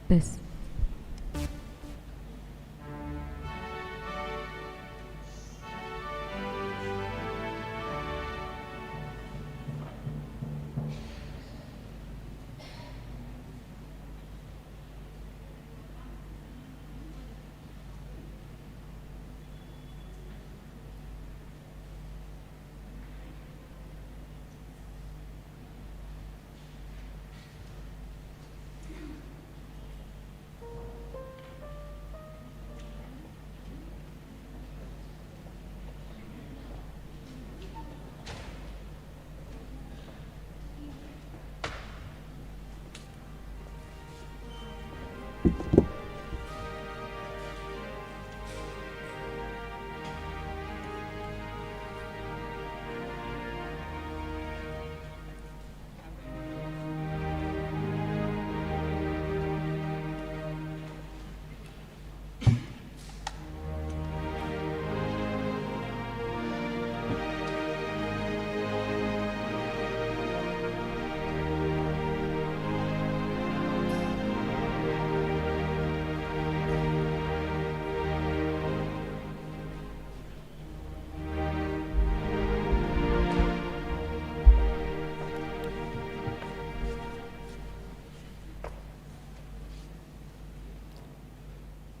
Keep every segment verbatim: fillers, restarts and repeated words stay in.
Tes.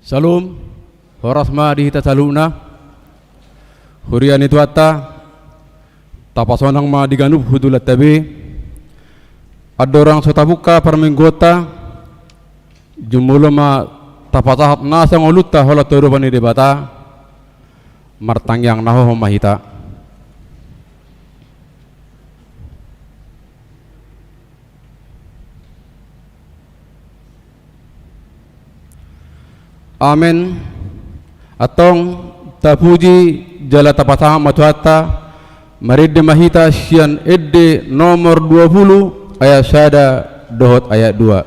Syalom, horas ma di hita saluhutna. Huria ni Tuhanta, tapasonang ma di ganup hutulanta be. Andorang so tapungka parmingguonta, jumolo ma tapasahat nasa ngolunta holan tu adopan ni Debata. Martangiang na hohom ma hita. Amen. Antong tapuji jala tapasahat ma Tuhanta, marende ma hita sian ende nomor dua pulu ayat sada dohot ayat dua.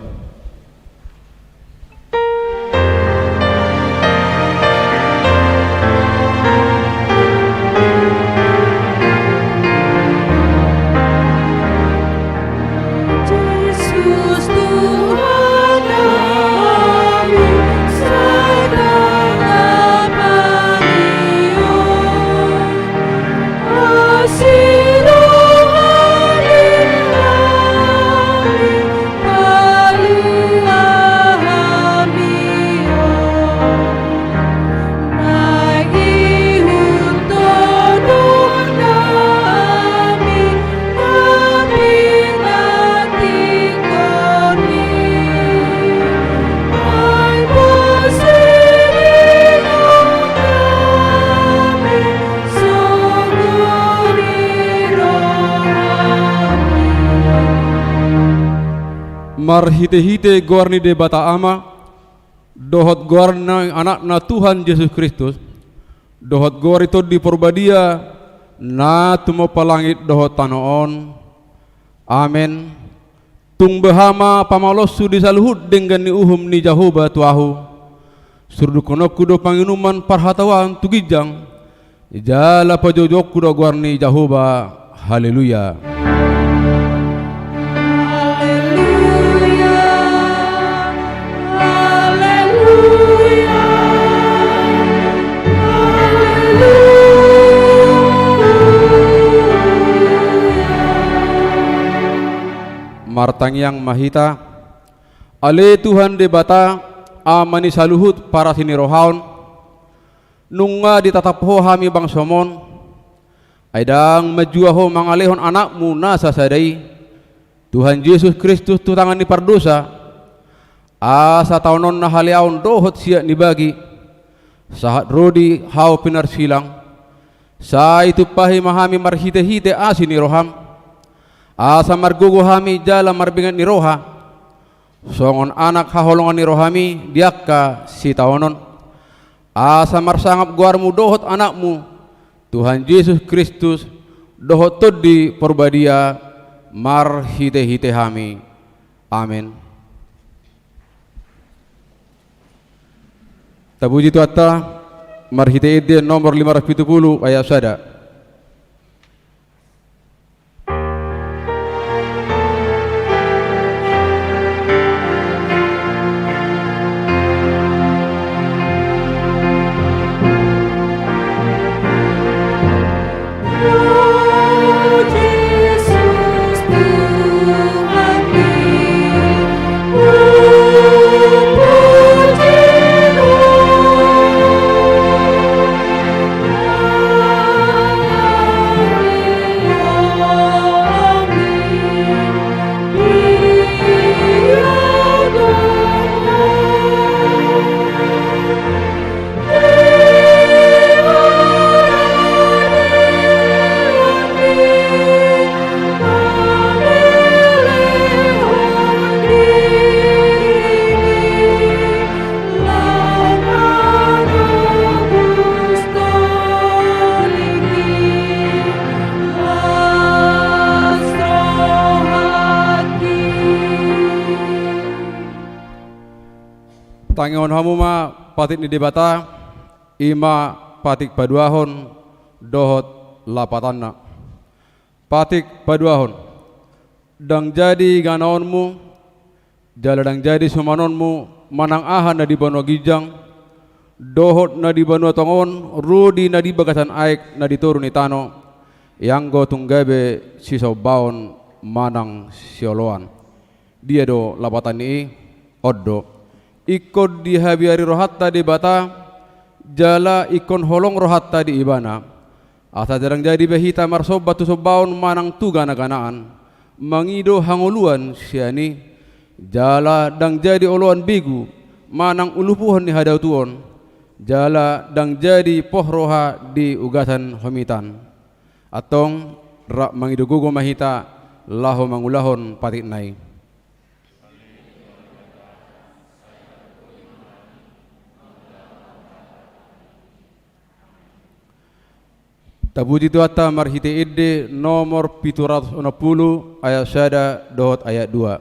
Marhitehite goar ni Debata Ama, dohot goar ni Anakna Tuhan Jesus Kristus, dohot goar ni Tondi Porbadia, na tumompa langit dohot tano on. Amen. Tung beha ma pamaloshu di saluhut denggan ni uhum ni Jahowa tu ahu. Surdukkononku do panginuman parhataoan tu ginjang, jala pajojokku do goar ni Jahowa. Haleluya. Haleluya. Haleluya. Martangiang ma hita. Ale Tuhan Debata, Ama ni saluhut parasi ni roha on, nunga ditatap Ho hami bangsoM on, ai ndang manjua Ho mangalehon AnakMu na sasada i, Tuhan Jesus Kristus, tu tangan ni pardosa, asa taononna haleaon dohot siat ni bagi, sahat ro di hau pinarsilang, sai tumpahi ma hami marhitehite asi ni rohaM, asa margogo hami jala marbingat ni roha, songon anak haholongan ni rohaMi di angka sitaonon, asa marsangap goarMu dohot AnakMu, Tuhan Jesus Kristus, dohot Tondi Parbadia, marhitehite hami. Amen. Tapuji Tuhanta, marhite Ende nomor lima ratus pitu pulu ayat sada. Tangihon hamu ma patik ni Debata, i ma patik paduahon dohot lapatanna. Patik paduahon. Ndang jadi ganaonmu, jala ndang jadi sumanonmu manang aha na di banua ginjang, dohot na di banua tonga on, ro di na di bagasan aek na di toru ni tano, ianggo tung gabe sisombaon manang sioloan. Dia do lapatan ni i? On do. Ingkon dihabiari rohanta Debata, jala ingkon holong rohanta di Ibana. Asa ndang jadi be hita marsomba tu sombaon manang tu ganaganaan, mangido hangoluan sian i, jala ndang jadi oloan begu manang ulupuhon ni hadautuon, jala ndang jadi poh roha di ugasan homitan. Antong, rap mangido gogo ma hita laho mangulahon patikna i. Tapuji Tuhanta marhite Ende nomor pitu ratus onom pulu ayat sada dohot ayat dua.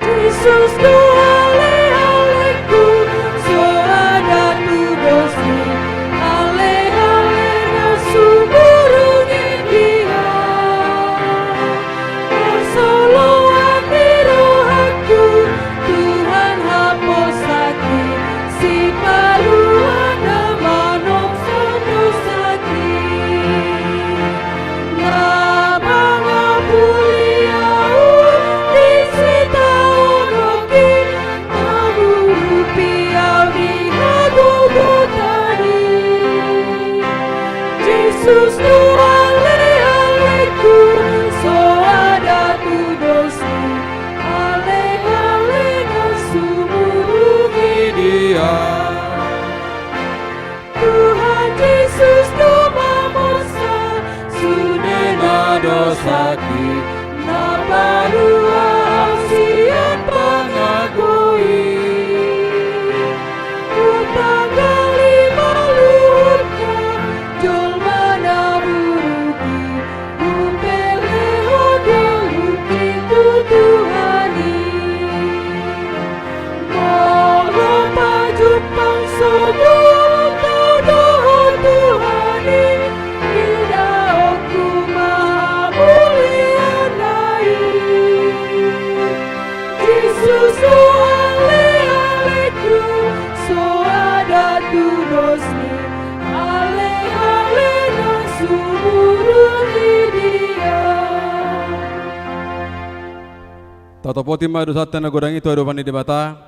Jesus do ale-aleku, so ada tudos ni ale-ale na sumurung i dia. Harsoloan ni rohangku, Tuhan haposhon i, sipaluan na manongson dosangki. Na mangapuli ahu di sitaononki, mangurupi ahu di hagogotan i. Jesus do ale-aleku, so ada tudos ni ale-ale na sumurung i dia. Tuhan Jesus do mamoshon sude na dosangki, na paluahon sian pangago i. Hutanggali ma luhutna jolma na buruk i, hupelehon do luhutki tu Tuhan i. Molo pajumpang sogot au dohot Tuhan i, idaonku ma hamuliaonna i. Tatopoti ma dosanta na godang i tu adopan ni Debata,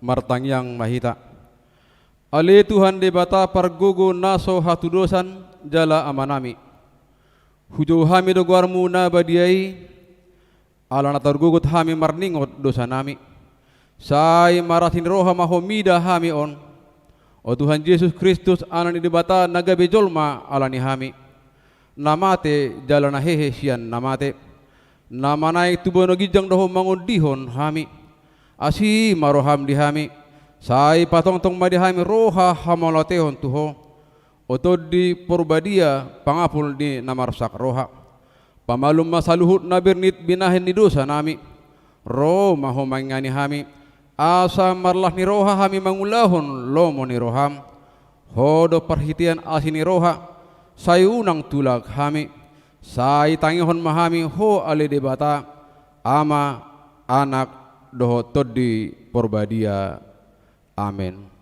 martangiang ma hita. Ale Tuhan Debata pargogo na so hatudosan jala Amanami. Hujou hami do goarmu na badia i, ala na targogot hami marningot dosanami. Sai marasi ni roha ma Ho mida hami on. O Tuhan Jesus Kristus, Anak ni Debata na gabe jolma ala ni hami. Na mate jala na hehe sian na mate. Na manaek tu banua ginjang do Ho mangondihon hami. Asi ma roham di hami. Sai patongtong ma di hami roha hamauliatehon tu Ho. O Tondi Porbadia, pangapul ni na marsak roha. Pamalum ma saluhut na bernit binahen ni dosanami. Ro ma Ho mangingani hami, asa marlas ni roha hami mangulahon lomo ni roham. Ho do parhitean asi ni roha, sai unang tulak hami, sai tangihon ma hami Ho ale Debata, Ama, Anak, dohot Tondi Porbadia. Amen.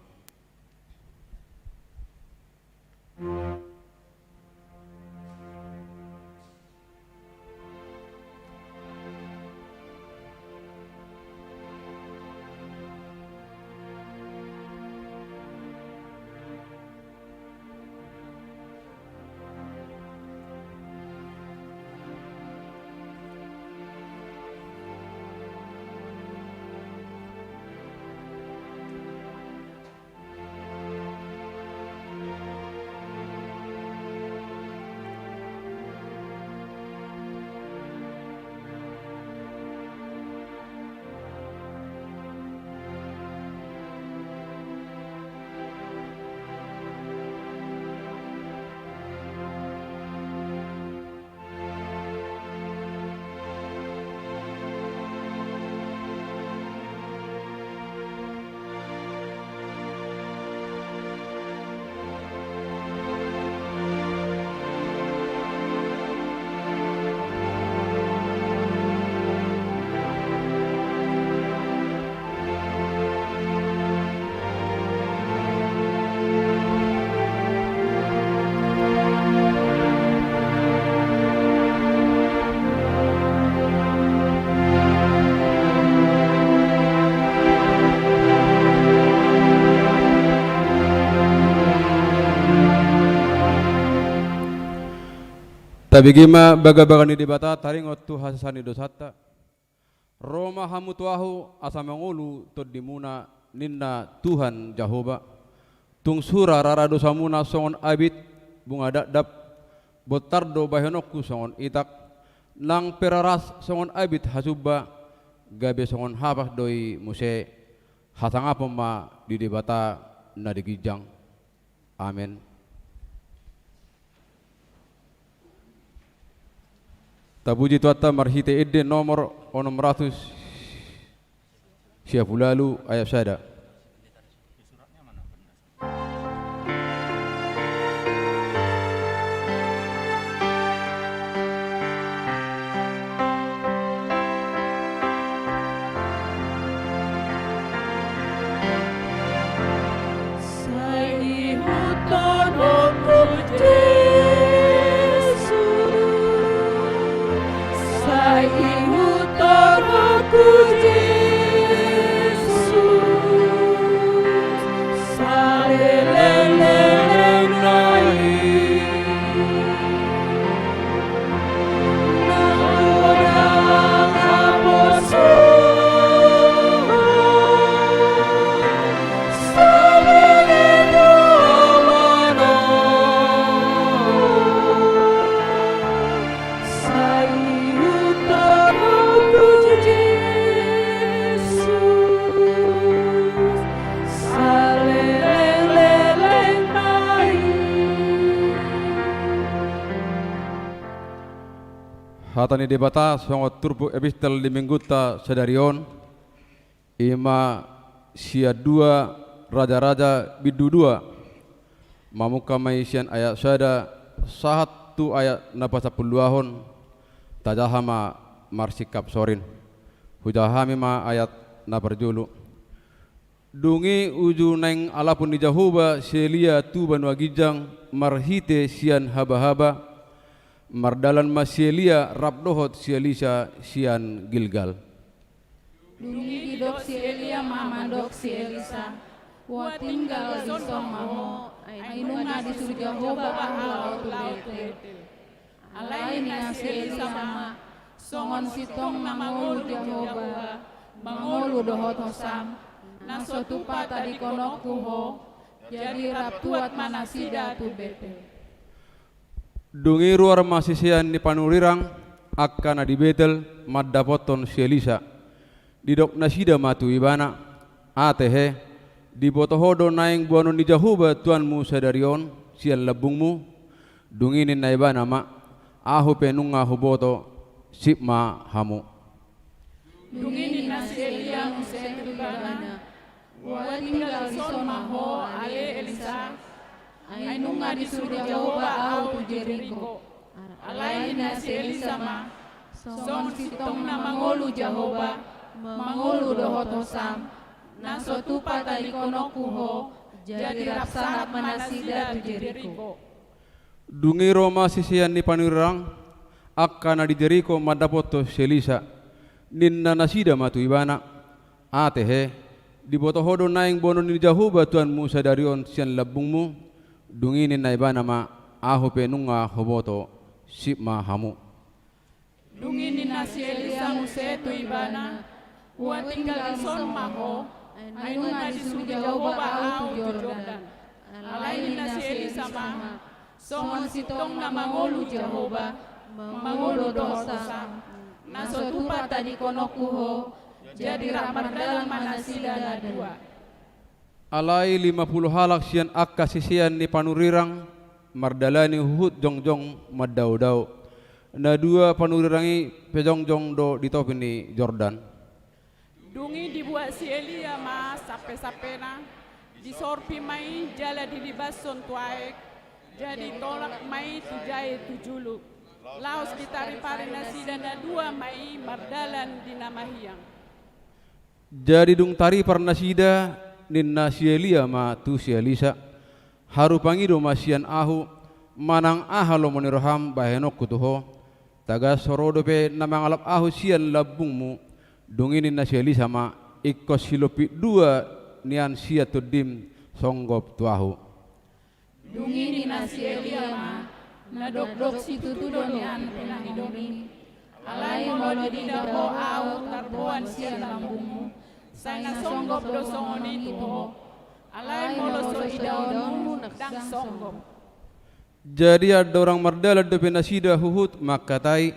Tabege ma bagabaga ni Debata, taringot tu hasesaan ni dosanta. Ro ma hamu tu Ahu asa mangolu tondimuna, ninna Tuhan Jahowa. Tung sura rara dosamuna songon abit bunga dakdak, bontar do bahenonku songon itak, nang pe raras songon abit hasumba, gabe songon hapas do i muse. Hasangapon ma di Debata na di ginjang. Amen. Tapuji Tuhanta marhite ende nomor onom ratus sia pulu ualu ayat sada. Sai ihuthononku Jesus, sai ihuthononku Jesus, saleleng-lelengna i. Hata ni Debata songon turpuk epistel di Minggunta sadari on, i ma sian dua Raja-raja bindu dua. Mamungka ma i sian ayat sada sahat tu ayat na pasampulduahon, tajaha ma marsingkap sorin. Hujaha hami ma ayat na parjolo. Dung i uju naeng alapon ni Jahowa si Elia tu banua ginjang marhite sian habahaba, mardalan ma si Elia rap dohot si Elisa sian Gilgal. Dung i didok si Elia ma mandok si Elisa: Ua tinggal dison ma ho, ai nunga disuru Jahowa ahu laho tu Betel. Alai ninna si Elisa ma: Songon sintong na mangolu Jahowa mangolu dohot hosam, na so tupa tadingkononku ho, jadi rap tuat ma nasida tu Betel. Dung i ruar ma sisean ni panurirang angka na di Betel mandapothon si Elisa. Didok nasida ma tu ibana: Ate he, diboto ho do naeng boanon ni Jahowa Tuhanmu sadari on sian lambungmu? Dung i ninna ibana ma: Ahu pe nunga huboto, sip ma hamu. Dung i ninna si Elia muse tu ibana: Ua tinggal dison ma ho, ale Elisa, ai nunga disuru Jahowa ahu tu Jeriko. Alai ninna si Elisa ma: Songon sintong na mangolu Jahowa mangolu dohot hosam, na so tupa tadingkononku ho, jadi rap sahat ma nasida tu Jeriko. Dung i ro ma sisean ni panurirang angka na di Jeriko mandapothon si Elisa. Ninna nasida ma tu ibana: Ate he, diboto ho do naeng boanon ni Jahowa Tuhanmu sadari on sian lambungmu? Dung i ninna ibana ma: Ahu pe nunga huboto, sip ma hamu. Dung i ninna si Elisa muse tu ibana: Ua tinggal dison ma ho, ai nunga disuru Jahowa ahu tu Jordan. Alai ninna si Elisa ma: Songon sintong na mangolu Jahowa mangolu dohot hosam, na so tupa tadingkononku ho, jadi rap mardalan ma nasida na dua. Alai lima pulu halak sian angka sisean ni panurirang mardalani huhut jongjong mandaodao. Na dua panurirang i pe jongjong do di topi ni Jordan. Dung i dibuat si Elia ma sampesampena, disorpi ma i jala dilibashon tu aek, jadi tolap ma i tu jae tu julu, laos ditaripari nasida na dua ma i mardalan di na mahiang. Jadi dung taripar nasida, ninna si Elia ma tu si Elisa: Haru pangido ma sian ahu, manang aha lomo ni roham bahenonku tu ho, tagan so ro dope na mangalap ahu sian lambungmu. Dung i ninna si Elisa ma: Ingkon silompit dua nian sian tondim songgop tu ahu. Dung i ninna si Elia ma: Na dokdok situtu do nian pinangidomi. Alai molo diida ho ahu tarboan sian lambungmu, sai na songgop do songon i tu ho. Alai molo so idaonmu, ndang songgop. Jadi andorang mardalan dope nasida huhut mangkatai,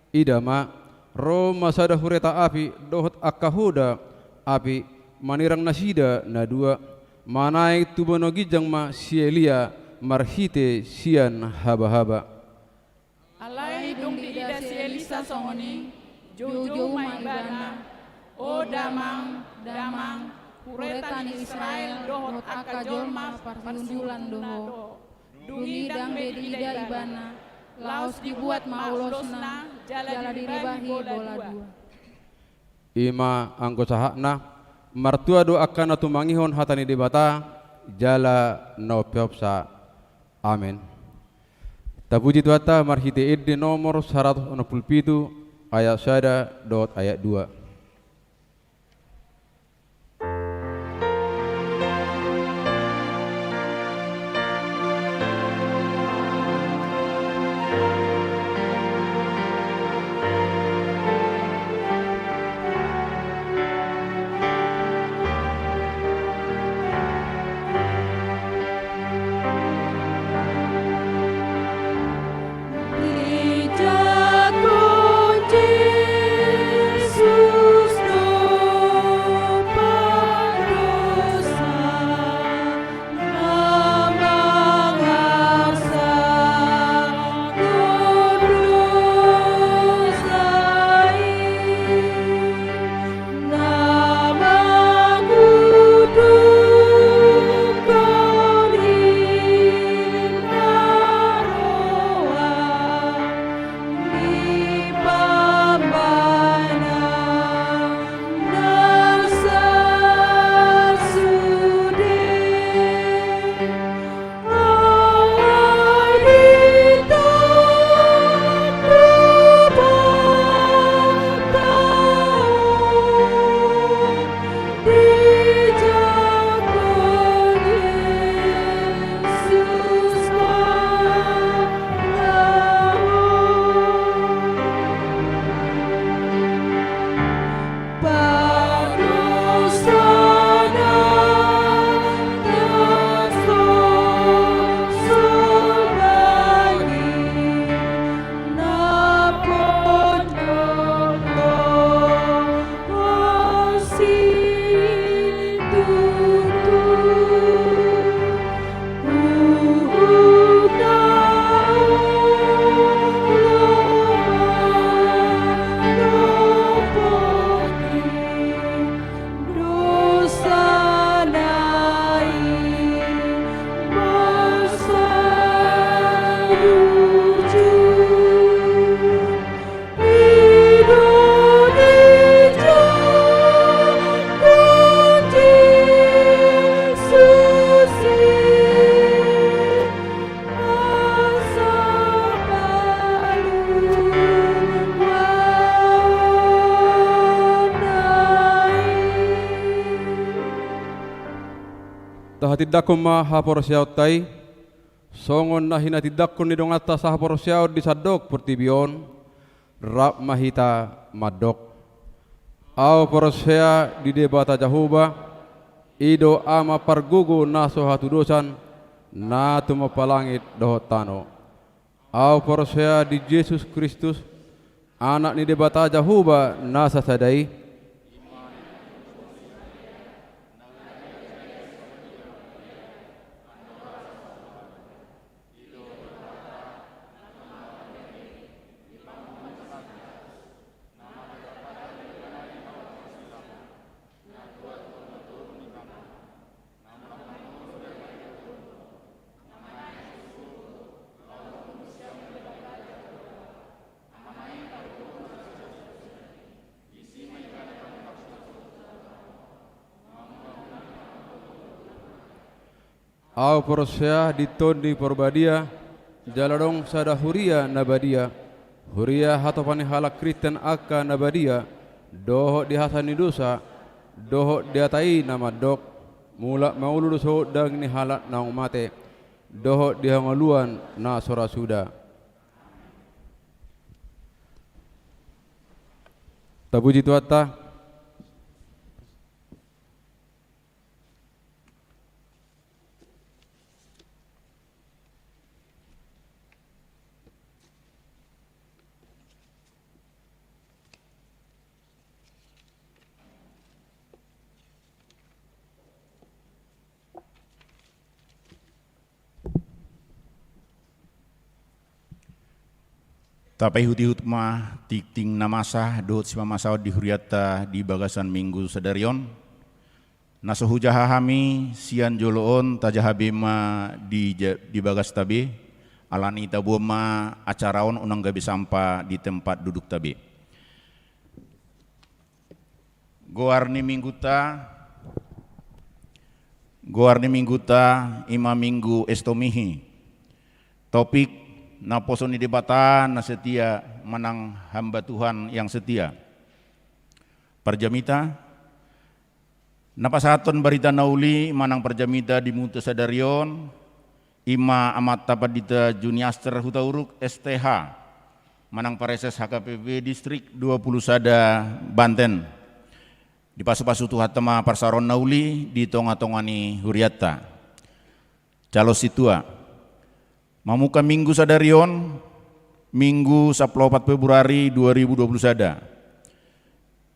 ida ma, ro ma sada hureta api dohot angka hoda api manirang nasida na dua. Manaek tu banua ginjang ma si Elia marhite sian habahaba. Alai dung diida si Elisa songon i, joujou ma ibana: O damang, damang, hureta ni Israel dohot angka jolma parhundulan do ho. Dung i ndang be diida ibana, laos dibuat ma ulosna jala diribahi bola dua. I ma anggo sahatna. Martua do angka na tumangihon hata ni Debata jala na umpeopsa. Amen. Tapuji Tuhanta marhite Ende nomor saratus onom pulu pitu, ayat sada dohot ayat dua. Hatindangkon ma haporseaonta i, songon na hinatindangkon ni donganta sahaporseaon di sandok portibi on, rap ma hita mandok. Ahu porsea di Debata Jahowa, i do Ama pargogo na so hatudosan, na tumompa langit dohot tano. Ahu porsea di Jesus Kristus, Anak ni Debata Jahowa na sasada i. Ahu porsea di Tondi Porbadia, jala adong sada huria na badia, huria hatopan ni halak Kristen angka na badia, dohot di hasa ni dosa, dohot di hata i na mandok, mulak mangolu do sogot daging ni halak naung mate, dohot di hangoluan na so ra suda. Tapuji Tuhanta. Tapaihutihut ma tingting na masa dohot simamasaon di hurianta di bagasan minggu sadari on. Na so hujaha hami sian jolo on tajaha be ma di ja-, di bagasta be, alani taboan ma acara on unang gabe sampa di tempat dudukta be. Goar ni mingguta, goar ni mingguta i ma Minggu Estomihi. Topik: Naposo ni Debata na setia manang hamba Tuhan yang setia. Parjamita: Na pasahathon barita na uli manang parjamita di mingguta sadari on, i ma Amanta Pandita Juniaster Hutauruk, S T H, manang Praeses H K P P Distrik dua puluh sada Banten. Dipasupasu Tuhanta ma parsaoran na uli di tongatonga ni hurianta. Calon sintua. Mamungka Minggu sadari on, Minggu sampulu opat Februari dua ribu dua puluh sada.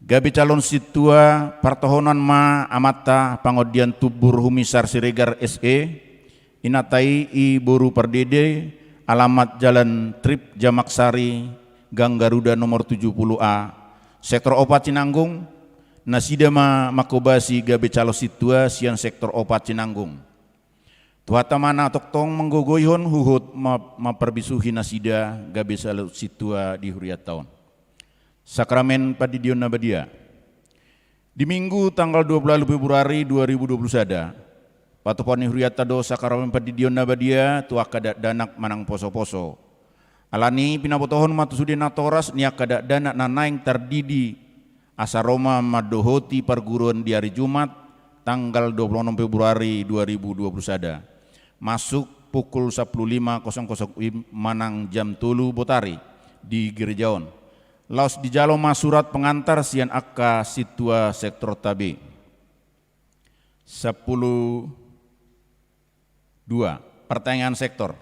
Gabe calon sintua partohonan ma amanta Pangordian Tumbur Humisar Siregar S E, inanta i i boru Pardede, alamat Jalan Trip Jamaksari, Gang Garuda nomor tujuh puluh A, Sektor opat Sinanggung, nasida ma manghobasi gabe calon sintua sian Sektor opat Sinanggung. Tuhanta ma na tongtong manggogoihon huhut ma-, mamparbisuhi nasida gabe calon sintua di hurianta on. Sakramen Pandidion na Badia. Di Minggu tanggal dua puluh ualu Februari dua ribu dua puluh sada, patupaon ni hurianta do sakramen Pandidion na Badia tu angka dakdanak manang posoposo. Alani pinabotohon ma tu sude natoras ni angka dakdanak na naeng tardidi asa ro ma mandohoti parguruan di ari Jumat, tanggal dua puluh onom Februari dua ribu dua puluh sada, masuk pukul sampulu lima kosong kosong W I B manang jam tolu botari di gereja on. Laos dijalo ma surat pengantar sian angka sintua sektorta be. Sampulu dua. Partangiangan sektor.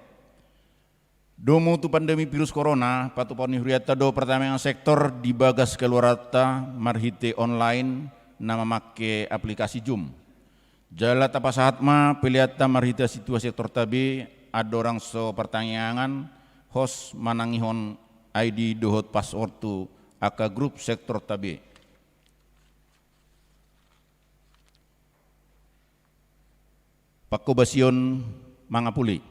Domu tu pandemi virus corona, patupaon ni hurianta do partangiangan sektor di bagas keluarganta marhite online na mamangke aplikasi Zoom. Jala tapasahat ma peleanta marhite sintua sektorta be andorang so partangiangan, host manangihon I D dohot password tu angka grup sektorta be. Panghobasion mangapuli.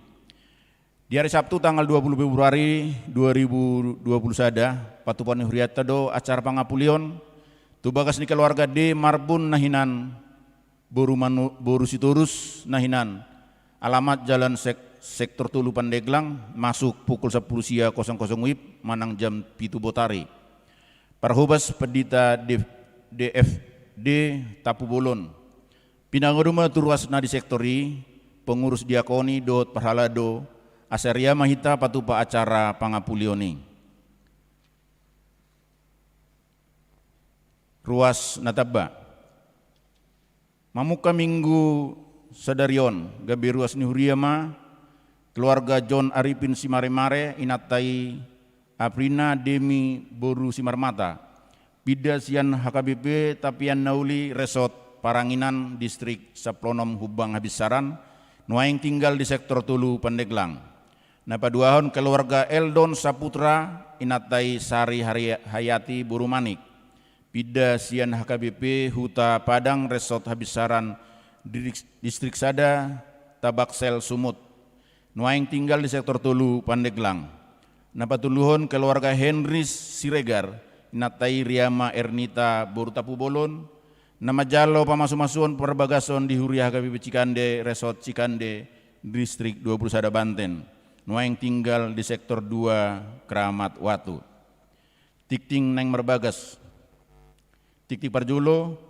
Di ari Sabtu tanggal dua puluh Februari dua ribu dua puluh sada, patupaon ni hurianta do acara pangapulion tu bagas ni keluarga D Marbun na hinan, boru Manu-, boru Sitorus na hinan, alamat Jalan Sek-, Sektor tolu Pandeglang, masuk pukul sampulu sia kosong kosong W I B manang jam pitu botari. Parhobas Pandita D-, D F D Tampubolon. Pinangido ma tu ruas na di sektor i, pengurus diakoni dohot parhalado, asa riama hita patupa acara pangampulion i. Ruas na tamba. Mamungka minggu sadari on, gabe ruas ni huria ma keluarga John Arifin Simaremare, inanta i Aprina Demi boru Simarmata, pinda sian H K B P Tapian Nauli, Resort Paranginan, Distrik sampulu onom Humbang Habinsaran, nuaeng tinggal di sektor tolu Pandeglang. Na paduahon keluarga Eldon Saputra, inanta i Sari Hari-, Hayati boru Manik, pinda sian H K B P Huta Padang, Resort Habinsaran, Distrik, Distrik sada Tabaksel Sumut, nuaeng tinggal di sektor tolu Pandeglang. Na patoluhon keluarga Henris Siregar, inanta i Riama Ernita boru Tampubolon, na manjalo pamasumasuon parbagason di huria H K B P Cikande, Resort Cikande, Distrik dua pulu sada Banten, nuaeng tinggal di sektor dua Kramat Watu. Tingting naeng marbagas. Tingting parjolo,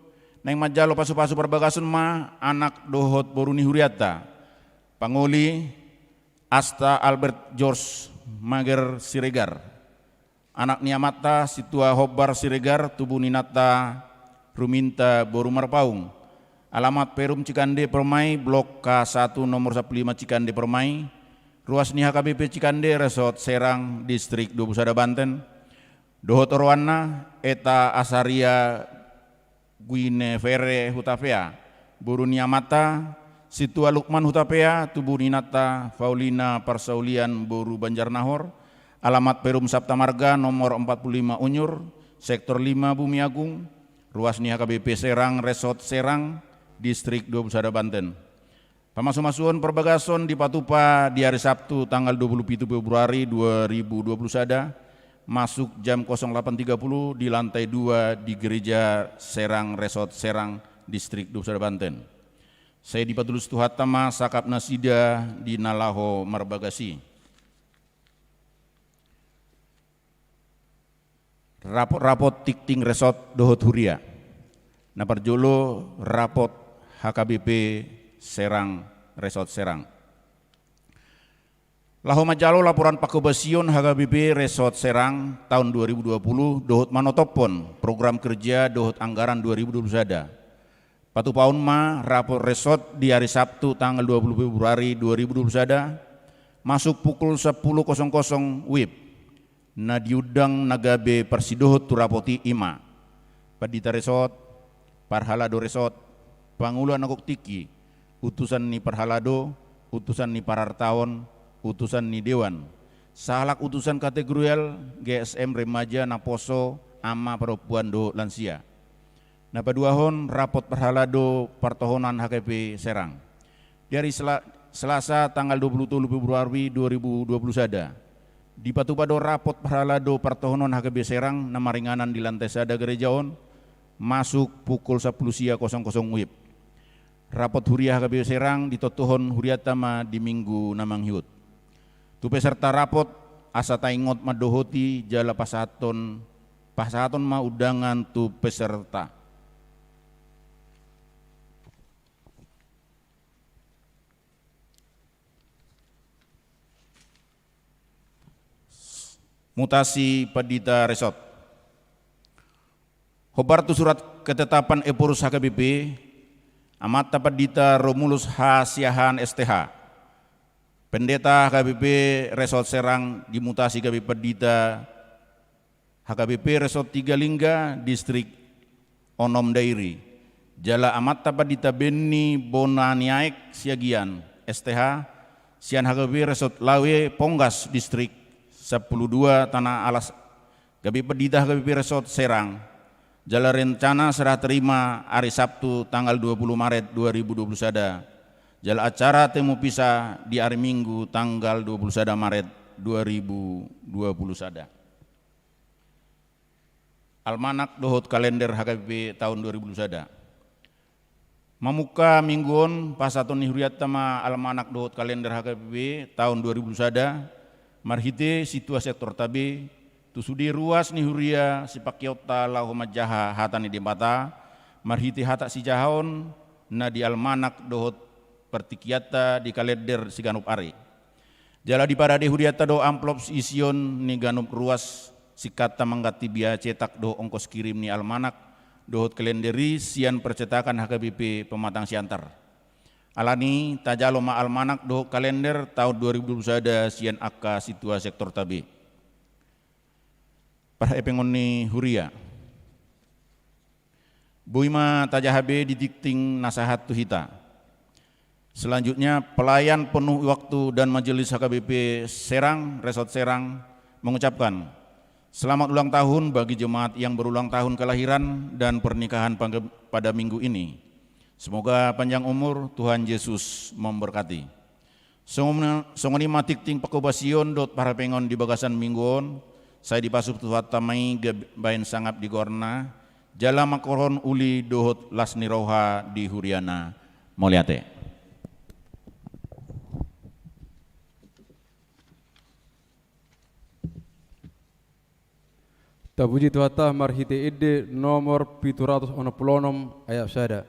naeng manjalo pasupasu parbagason ma anak dohot boru ni hurianta, pangoli Asta Albert George Mager Siregar, anak ni amanta Sintua Hombar Siregar, tubu ni inanta Ruminta boru Marpaung. Alamat Perum Cikande Permai, Blok K satu, nomor sampulu lima Cikande Permai, ruas ni H K B P Cikande, Resort Serang, Distrik dua pulu sada Banten. Dohot oroanna, Eta Asaria Guinevere Hutapea, boru ni amanta Sintua Lukman Hutapea, tubu ni inanta Paulina Parsaulian boru Banjarnahor. Alamat Perum Sapta Marga, nomor empat puluh lima Unyur, Sektor lima Bumiagung, ruas ni H K B P Serang, Resort Serang, Distrik dua pulu sada Banten. Pamasumasuon parbagason dipatupa di ari Sabtu tanggal dua pulu pitu Februari dua ribu dua pulu sada, masuk jam kosong delapan tiga puluh di lantai dua di Gereja Serang, Resort Serang, Distrik dua pulu sada Banten. Sai dipatulus Tuhanta ma sangkap nasida di na laho marbagas i. Rapot-rapot tingting resort dohot huria. Na parjolo rapot H K B P Serang, Resort Serang. Laho manjalo laporan pangkobasion H K B P Resort Serang taon dua ribu dua puluh dohot manotophon program kerja dohot anggaran dua ribu dua puluh sada. Patupaon ma rapot resort di ari Sabtu tanggal dua puluh Februari dua ribu dua puluh sada, masuk pukul sampulu kosong kosong WIB. Na diundang na gabe parsidohot tu rapot i ima: Pandita resort, parhalado resort, pangula na gok tingki, utusan ni parhalado, utusan ni parartaon, utusan ni dewan, sahalak utusan kategorial, G S M, remaja, naposo, ama, parompuan dohot lansia. Na paduahon rapot parhalado partohonan H K B P Serang. Di ari Sela-, Selasa tanggal dua puluh tolu Februari dua ribu dua puluh sada, dipatupa do rapot parhalado partohonan H K B P Serang na maringanan di lantai sada gereja on, masuk pukul sampulu sia kosong kosong WIB. Rapot huria H K B P Serang ditontuhon hurianta ma di minggu na mangihut. Tu peserta rapot, asa taingot mandohoti jala pasahathon, pasahathon ma undangan tu peserta. Mutasi pandita resort. Hombar tu surat ketetapan Ephorus H K B P, amanta Pandita Romulus H Siahaan S T H, Pendeta H K B P Resort Serang, dimutasi gabe Pandita H K B P Resort Tiga Lingga, Distrik onom Dairi. Jala amanta Pandita Benny Bonaniaek Siagian S T H, sian H K B P Resort Lawe Ponggas, Distrik sampulu dua Tanah Alas, gabe Pandita H K B P Resort Serang. Jala rencana serah terima ari Sabtu tanggal dua puluh Maret dua ribu dua puluh sada. Jala acara temu pisah di ari Minggu tanggal dua puluh sada Maret dua ribu dua puluh sada. Almanak dohot kalender H K B P taon dua ribu dua puluh sada. Mamungka minggu on, pasahaton ni hurianta ma almanak dohot kalender H K B P taon dua ribu dua puluh sada, marhite sintua sektorta be, tu sude ruas ni huria sipangkeonta laho manjaha hata ni Debata, marhite hata sijahaon, na di almanak dohot partingkianta di kalender siganup ari. Jala diparade hurianta do amplop ision ni ganup ruas singkatta mangganti biaya cetak dohot ongkos kirim ni almanak dohot kalender i sian percetakan H K B P Pematang Siantar. Alani i, tajalo ma almanak dohot kalender taon dua ribu dua puluh sada sian angka sintua sektorta be. Parhepengon ni huria. Boi ma tajaha be di tingting na sahat tu hita. Selanjutnya, pelayan penuh waktu dan majelis H K B P Serang, Resort Serang, mengucapkan, selamat ulang tahun bagi jemaat yang berulang tahun kelahiran dan pernikahan pag-, pada minggu ini. Semoga panjang umur, Tuhan Yesus memberkati. Songon, songon i ma tingting panghobasion dohot parhepengon di bagasan minggu on, sai dipasupasu Tuhanta ma i gabe baen sangap di goarna, jala manghorhon uli dohot las ni roha di huriana. Mauliate. Tapuji Tuhanta marhite ende nomor pitu ratus onom pulu onom ayat sada.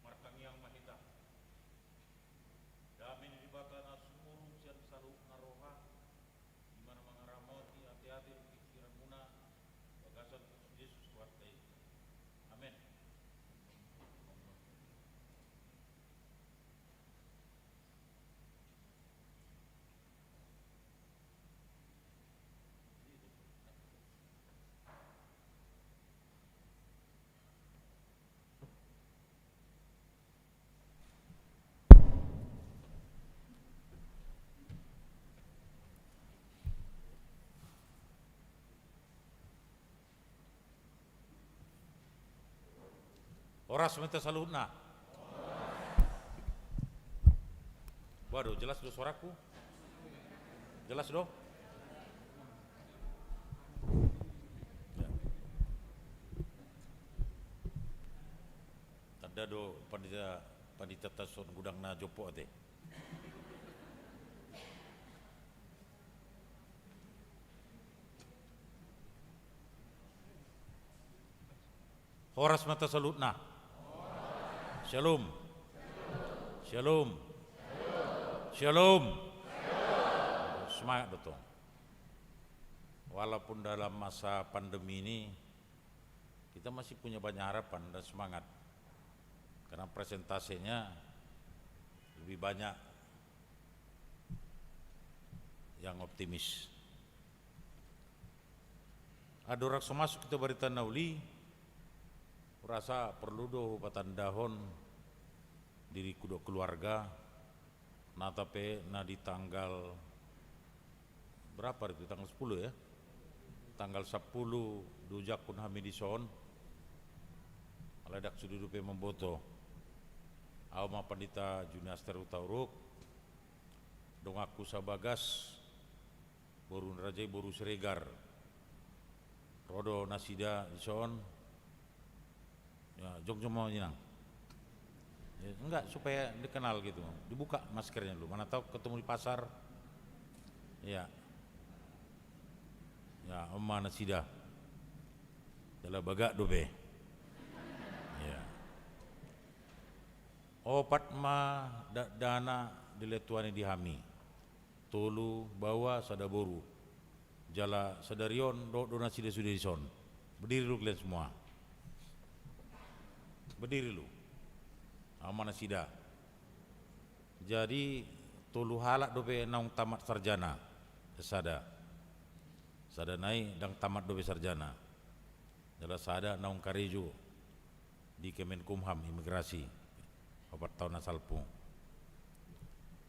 Martangiang ma hita. Dame ni Debata na sumurung sian saluhutna roha, i ma na mangaramoti ateate dohot pingkiranmuna, bagasan Kristus Jesus Tuhanta i. Amen. Horas ma hita saluhutna. Waduh, jelas do suaraku? Jelas do? Ya. Tanda do pandita, pandita tason godang na jompo ate. Horas ma hita saluhutna. Shalom. Shalom. Shalom. Semangat do tong. Walaupun dalam masa pandemi ini, kita masih punya banyak harapan dan semangat. Karena persentasenya lebih banyak yang optimis. Andorang so masuk hita barita na uli, hurasa porlu do hupatandahon diriku dohot keluarga, nata pe na di tanggal berapa hari itu? Tanggal sepuluh ya? Tanggal sepuluh diujangkon hami dison. Alai ndang sude dope mamboto. Au ma Pandita Juniaster Hutauruk, donganku sabagas, boru ni raja i, boru Siregar. Ro do nasida dison. Ya, jongjong ma inang. Ya, enggak, supaya dikenal gitu. Dibuka maskernya dulu. Mana tahu ketemu di pasar. Ya. Ya, on ma nasida. Jala bagak dope. Ya. Opat ma dakdanak dilehon Tuhan i di hami. Tolu baoa, sada boru. Jala sadari on dohot do nasida sude dison. Berdiri lu kalian semua. Berdiri lu. Ahu ma nasida. Jadi tolu halak dope naung tamat sarjana. Sada. Sada nai ndang tamat dope sarjana. Jala sada naung karejo di Kemenkumham, imigrasi, opat taon na salpu.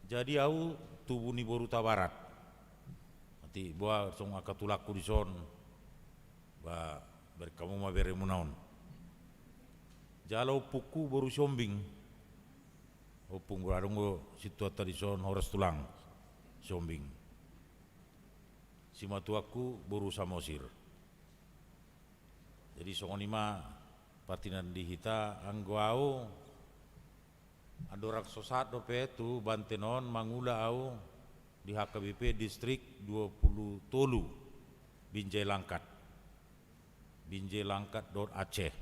Jadi ahu tubu ni boru Hutabarat. Mati boha songon angka tulangku dison. Ba, bereng hamu ma beremuna on. Jala ompungku boru Siombing. Ompung boru, adong do sintuanta dison, horas tulang. Siombing. Simatuangku boru Samosir. Jadi songon i ma partingkian di hita. Anggo ahu andorang so sahat dope tu Banten on, mangula ahu di H K B P distrik dua pulu tolu, Binjai Langkat. Binjai Langkat dohot Aceh,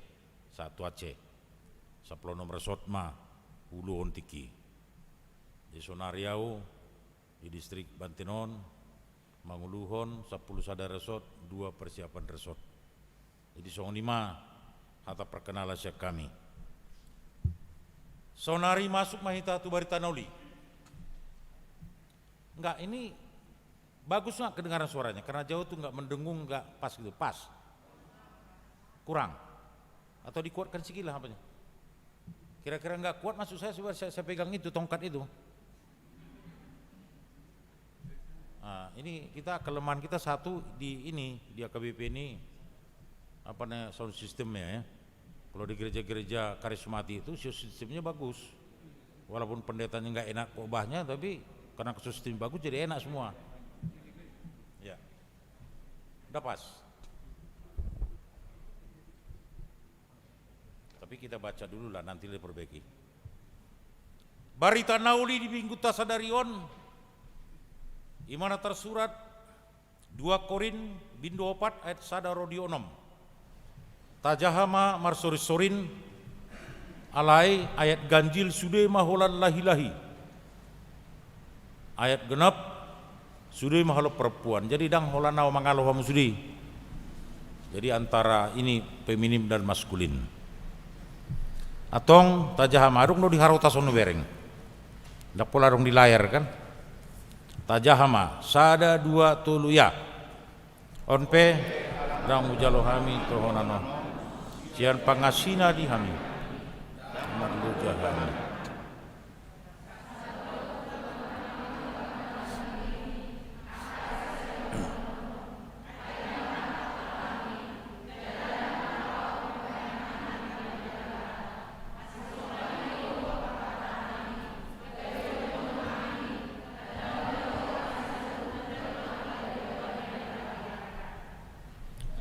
sahat tu Aceh. Sampulu onom resort ma huuluhon tingki. Jadi saonari ahu di distrik Banten on manguluhon sampulu sada resort, dua persiapan resort. Jadi songon i ma hata perkenalan sian hami. Saonari masuk ma hita tu barita na uli. Enggak, ini bagus nggak kedengaran suaranya? Karena jauh tuh nggak mendengung, nggak pas gitu. Pas? Kurang? Atau dikuatkan sikit lah apanya? Kira-kira nggak kuat, maksud saya, saya, saya pegang itu, tongkat itu. Nah, ini kita, kelemahan kita satu di ini, di H K B P ini, apa namanya, sound systemnya ya. Kalau di gereja-gereja karismatik itu sound systemnya bagus. Walaupun pendetanya nggak enak khotbahnya, tapi karena sound system bagus jadi enak semua. Ya. Udah pas. Tapi kita baca dulu lah, nanti diperbaiki. Barita na uli di minggunta sadari on, i ma na tarsurat dua Korint bindu opat ayat sada ro di onom. Tajaha ma marsorinsorin, alai ayat ganjil sude ma holan lahilahi. Ayat genap, sude ma holan parompuan. Jadi ndang holan ahu mangalo hamu sude. Jadi antara ini feminim dan maskulin. Antong tajaha ma, adong do di harotas on bereng. Ndang pola adong di layar kan. Tajaha ma, sada, dua, tolu, ya. On pe, ndang hujalo hami tohonan on. Sian pangasina di hami. Marloja hami.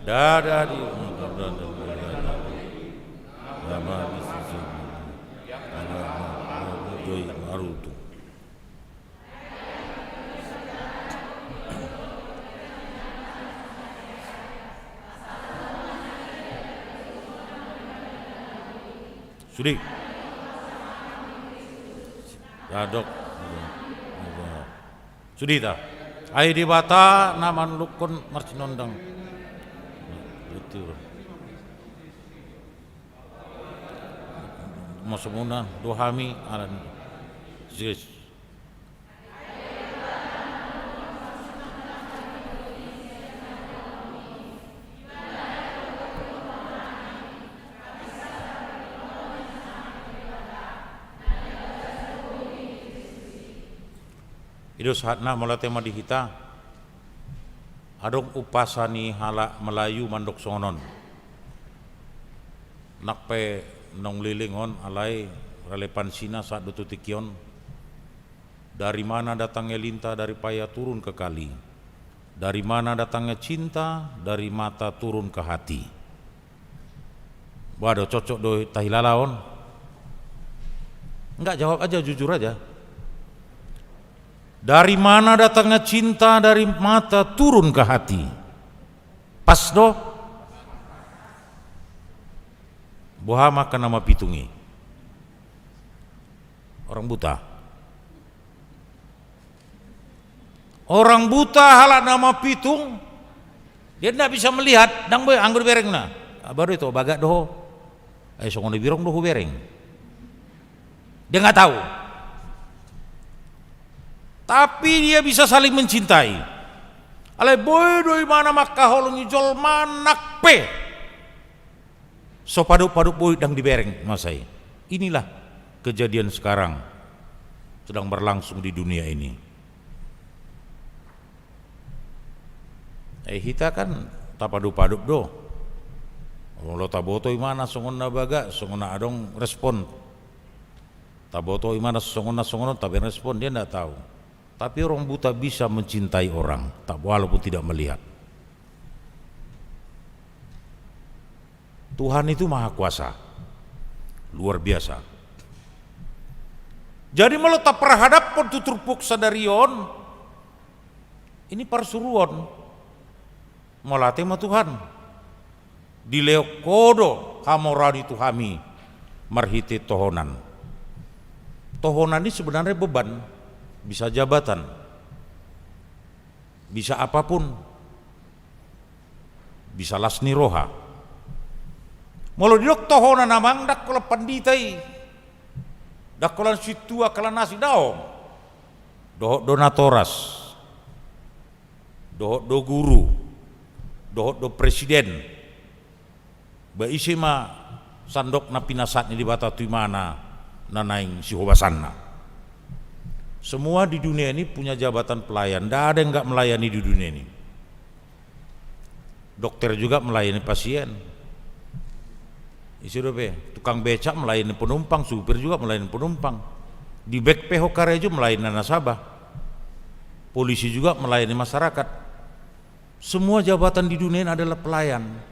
Dada di Marutu. Sude. Dadok. Sude ta. Ai Debata na manulukkon marsinondang. Betul. Mosomuna do hami ala ni Jesus. I do sahatna, mauliate ma di hita. Adong umpasa ni halak Melayu mandok songon on. Nang pe naung leleng on, alai relevansina sahat do tu tingki on. Dari mana datangnya lintah, dari paya turun ke kali. Dari mana datangnya cinta, dari mata turun ke hati. Boha do, cocok do tahilala on? Enggak, jawab aja, jujur aja. Dari mana datangnya cinta, dari mata turun ke hati. Pas do? Boha ma angka na mapitung i? Orang buta. Orang buta, halak na mapitung, Dia nggak bisa melihat, ndang boi anggo diberengna. Baru itu bagak do ho. Eh, songon i birong do hubereng. Dia nggak tahu. Tapi dia bisa saling mencintai. Alai boi do imana mangkaholongi jolma nang pe so padop-padop boi ndang dibereng masa i. Inilah kejadian sekarang sedang berlangsung di dunia ini. Eh, hita kan tapadop-padop do. Molo taboto imana songon na bagak, songon na adong respon. Taboto imana songon na songon on, tabereng respon, dia nggak tahu. Tapi orang buta bisa mencintai orang, tak, walaupun tidak melihat. Tuhan itu maha kuasa, luar biasa. Jadi molo taparhadaphon tu turpuk sadari on, ini parsuruon. Mauliate ma Tuhan. Dilehon Ho do hamoraon i tu hami marhite tohonan. Tohonan i sebenarnya beban, bisa jabatan, bisa apapun, bisa las ni roha. Molo didok tohonan amang, ndang holan pandita i, ndang holan sintua, holan na asing, daong. Dohot do natoras, dohot do guru, dohot do presiden. Ba ise ma sandok na pinasahat ni Debata tu imana na naeng sihobasanna. Semua di dunia ini punya jabatan pelayan, nggak ada yang nggak melayani di dunia ini. Dokter juga melayani pasien. Ise dope, tukang becak melayani penumpang, supir juga melayani penumpang. Di bek pe ho karejo melayani nasaba. Polisi juga melayani masyarakat. Semua jabatan di dunia ini adalah pelayan.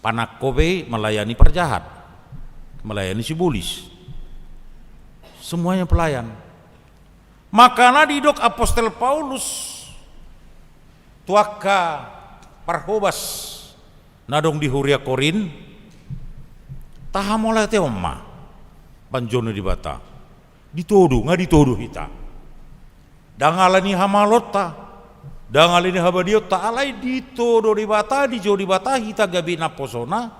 Panangko pe melayani parjahat, melayani sibolis. Semuanya pelayan. Makana didok Apostel Paulus tu angka parhobas na adong di huria Korint, tahamauliateon ma panjouon ni Debata. Ditodo, nga ditodo hita. Ndang ala ni hamaloonta, ndang ala ni habadiaonta, alai ditodo Debata, dijou Debata hita gabe naposona,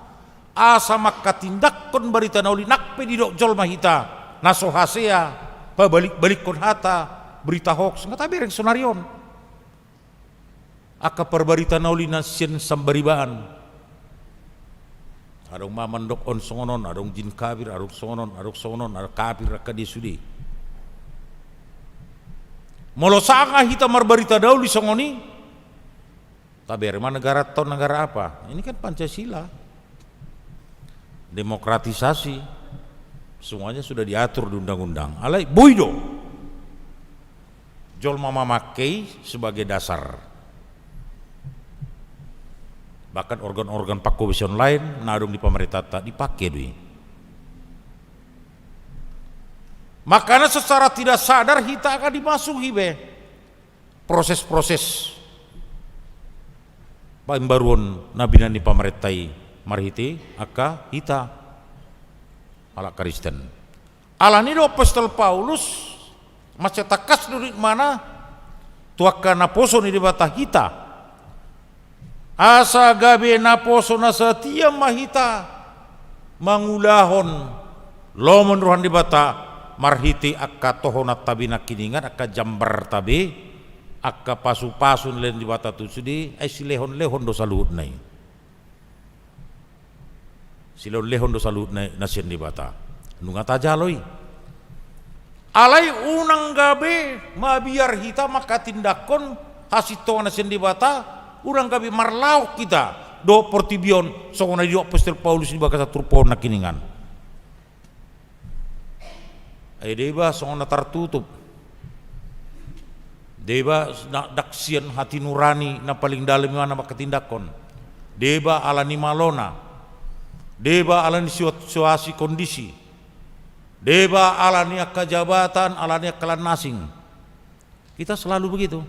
asa manghatindanghon barita na uli nang pe didok jolma hita na so hasea, pabalik-balikhon hata, berita hoax, nga tabereng sonari on. Angka parbarita na uli na sian sambaribaan. Adong ma mandok on songon on, adong jin kafir, adong songon on, adong songon on, adong kafir angka dia sude. Molo sanga hita marbarita na uli songon i, tabereng ma negaranta on negara apa? Ini kan Pancasila. Demokratisasi, semuanya sudah diatur di undang-undang. Alai boi do jolma mamangke i sebagai dasar. Bahkan organ-organ pangkobasion lain na adong di pamarentanta dipangke do i. Makana secara tidak sadar hita akan dimasuhi be proses-proses paimbaruon na binahen ni pamarenta i marhite angka hita halak Kristen. Alani do Apostel Paulus, mansai tangkas do di mana tu angka naposo ni Debata hita. Asa gabe naposo na satia ma hita mangulahon lomo ni roha ni Debata marhite angka tohonanta be nangkiningan, angka jambarta be, angka pasupasu na lehon Debata tu sude, ai silehon-lehon do saluhutna i. Silehon-lehon do saluhutna na sian Debata. Nunga tajalo i. Alai unang gabe mabiar hita manghatindanghon hasintongan na sian Debata, unang gabe marlaok hita dohot portibi on, songon na didok Apostel Paulus di bagasan turpuk on nangkiningan. Ai deba songon na tartutup. Deba na, ndang sian hati nurani na paling dalam i ma na manghatindanghon. Deba ala ni malona. Deba ala ni situa-, situasi kondisi. Deba ala ni angka jabatan, ala ni angka lan na asing. Kita selalu begitu.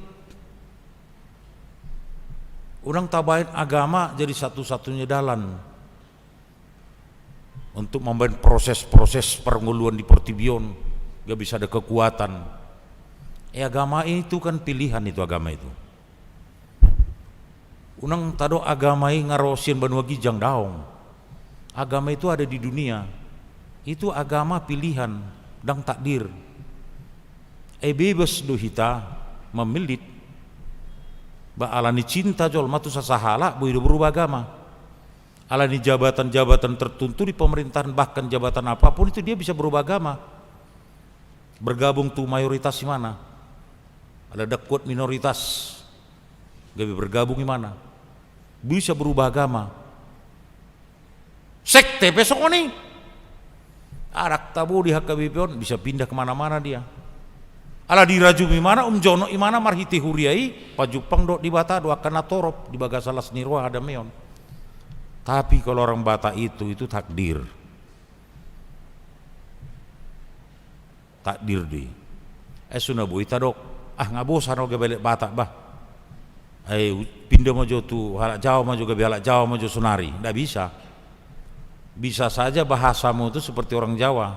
Unang tabaen agama jadi satu-satunya dalan untuk mambaen proses-proses parngoluan di portibi on, gabe sada kekuatan. Eh, agama itu kan pilihan itu, agama itu. Unang tadok agama i nga ro sian banua ginjang, daong. Agama itu ada di dunia. Itu agama pilihan, ndang takdir. Ai bebas do hita mamillit. Ba ala ni cinta jolma tu sasahalak, boi do berubah agama. Ala ni jabatan-jabatan tertentu di pemerintahan, bahkan jabatan apapun itu dia bisa berubah agama. Bergabung tu mayoritas imana. Ala ndang kuat minoritas, gabe bergabung imana. Bisa berubah agama. Sekte pe songon i. Ndang tabo di H K B P on, bisa pindah kemana-mana dia. Ala dirajumi imana, umjonok imana marhite huria i, pajumpang dohot Debata do angka na torop di bagasan las ni roha, hadameon. Tapi kalau orang Batak itu, itu takdir. Takdir do i. Ai so na boi tadok, ah, nga bosan au gabe halak Batak bah. Ai pinda ma jo tu halak Jawa ma jo, gabe halak Jawa ma jo sonari. Ndak bisa. Bisa saja bahasamu itu seperti orang Jawa,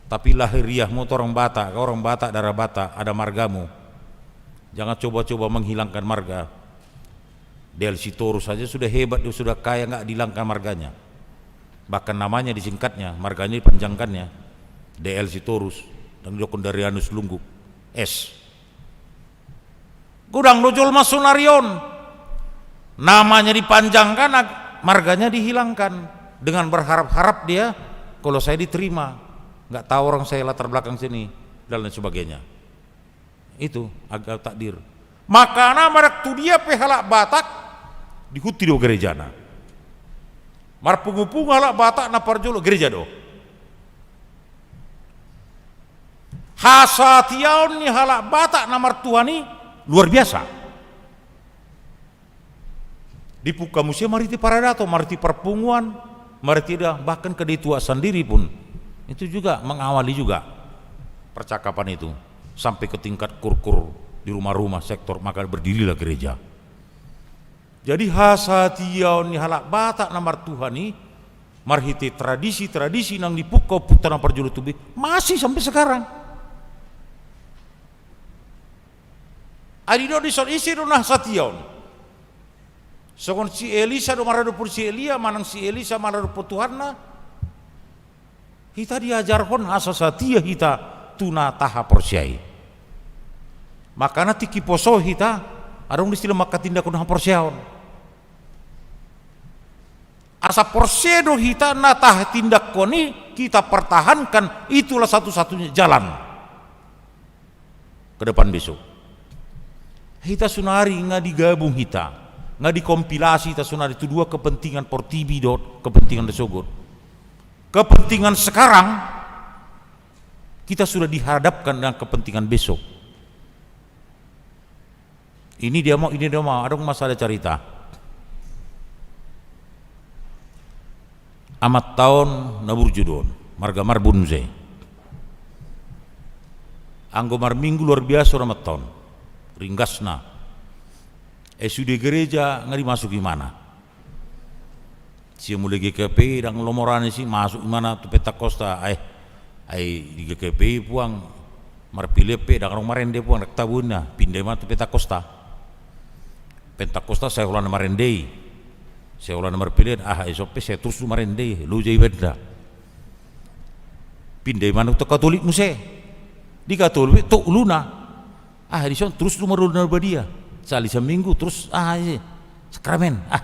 tapi lahiriahmu itu orang Batak, kau orang Batak, darah Batak, ada margamu. Jangan coba-coba menghilangkan marga. D L Sitorus saja sudah hebat, dia sudah kaya, nggak dihilangkan marganya. Bahkan namanya disingkatnya, marganya dipanjangkannya. D L Sitorus, ndang didokkon Darianus Lungguk, S. Godang do jolma sonari on. Namanya dipanjangkan, ag-, marganya dihilangkan. Dengan berharap-harap dia, kalau saya diterima. Nggak tahu orang saya latar belakang sini, dan lain sebagainya. Itu agak takdir. Makana marang tu dia pe halak Batak, dihuti do gerejana. Marpungu-pungu halak Batak na parjolo, gereja do. Hasatiaon ni halak Batak na martuhan i luar biasa. Dibuka muse marhite paradaton, marhite parpunguan, marhite da, bahkan ketua sendiri pun itu juga mengawali juga percakapan itu sampai ke tingkat kur-kur di rumah-rumah, sektor, maka berdirilah gereja. Jadi hasatiaon ni halak Batak na martuhan i, marhite tradisi-tradisi naung dibuka ompunta na parjolo tu be, masih sampai sekarang. Ai didok dison, ise do na hasatiaon? Songon si Elisa do maradophon si Elia, manang si Elisa maradophon Tuhanna. Hita diajarhon asa satia hita tu na tahaporseai. Makana tingki poso hita, adong do istilah mangkatindangkon haporseaon. Asa porsea do hita na tahatindangkon i, kita pertahankan, itulah satu-satunya jalan ke depan besok. Hita sonari nga digabung hita, nga dikompilasi hita sonari tu dua kepentingan portibi dohot kepentingan na sogot. Kepentingan sekarang, kita sudah dihadapkan dengan kepentingan besok. Ini dia mau, ini dia mau, adong ma sada carita. Amanta on na burju do on, marga Marbun muse. Anggo marminggu luar biasa do amanta on, ringgasna. Ai sude gereja nga dimasuk imana. Sian mulai G K P I ndang lomo ra ni si, masuk imana tu Pentakosta, eh, ai di G K P I puang, marpelean pe ndang adong marende puang, ndang tabo ninna, pinda imana tu Pentakosta. Pentakosta sai holan na marende i, sai holan na marpelean, aha, ison pe sai terus do marende i, loja ibanda. Pinda imana tu Katolik muse. Di Katolik pe tok uluna. Ah, dison terus do marulaon na badia. Sahali saminggu terus, ah, ise, sakramen. Ah,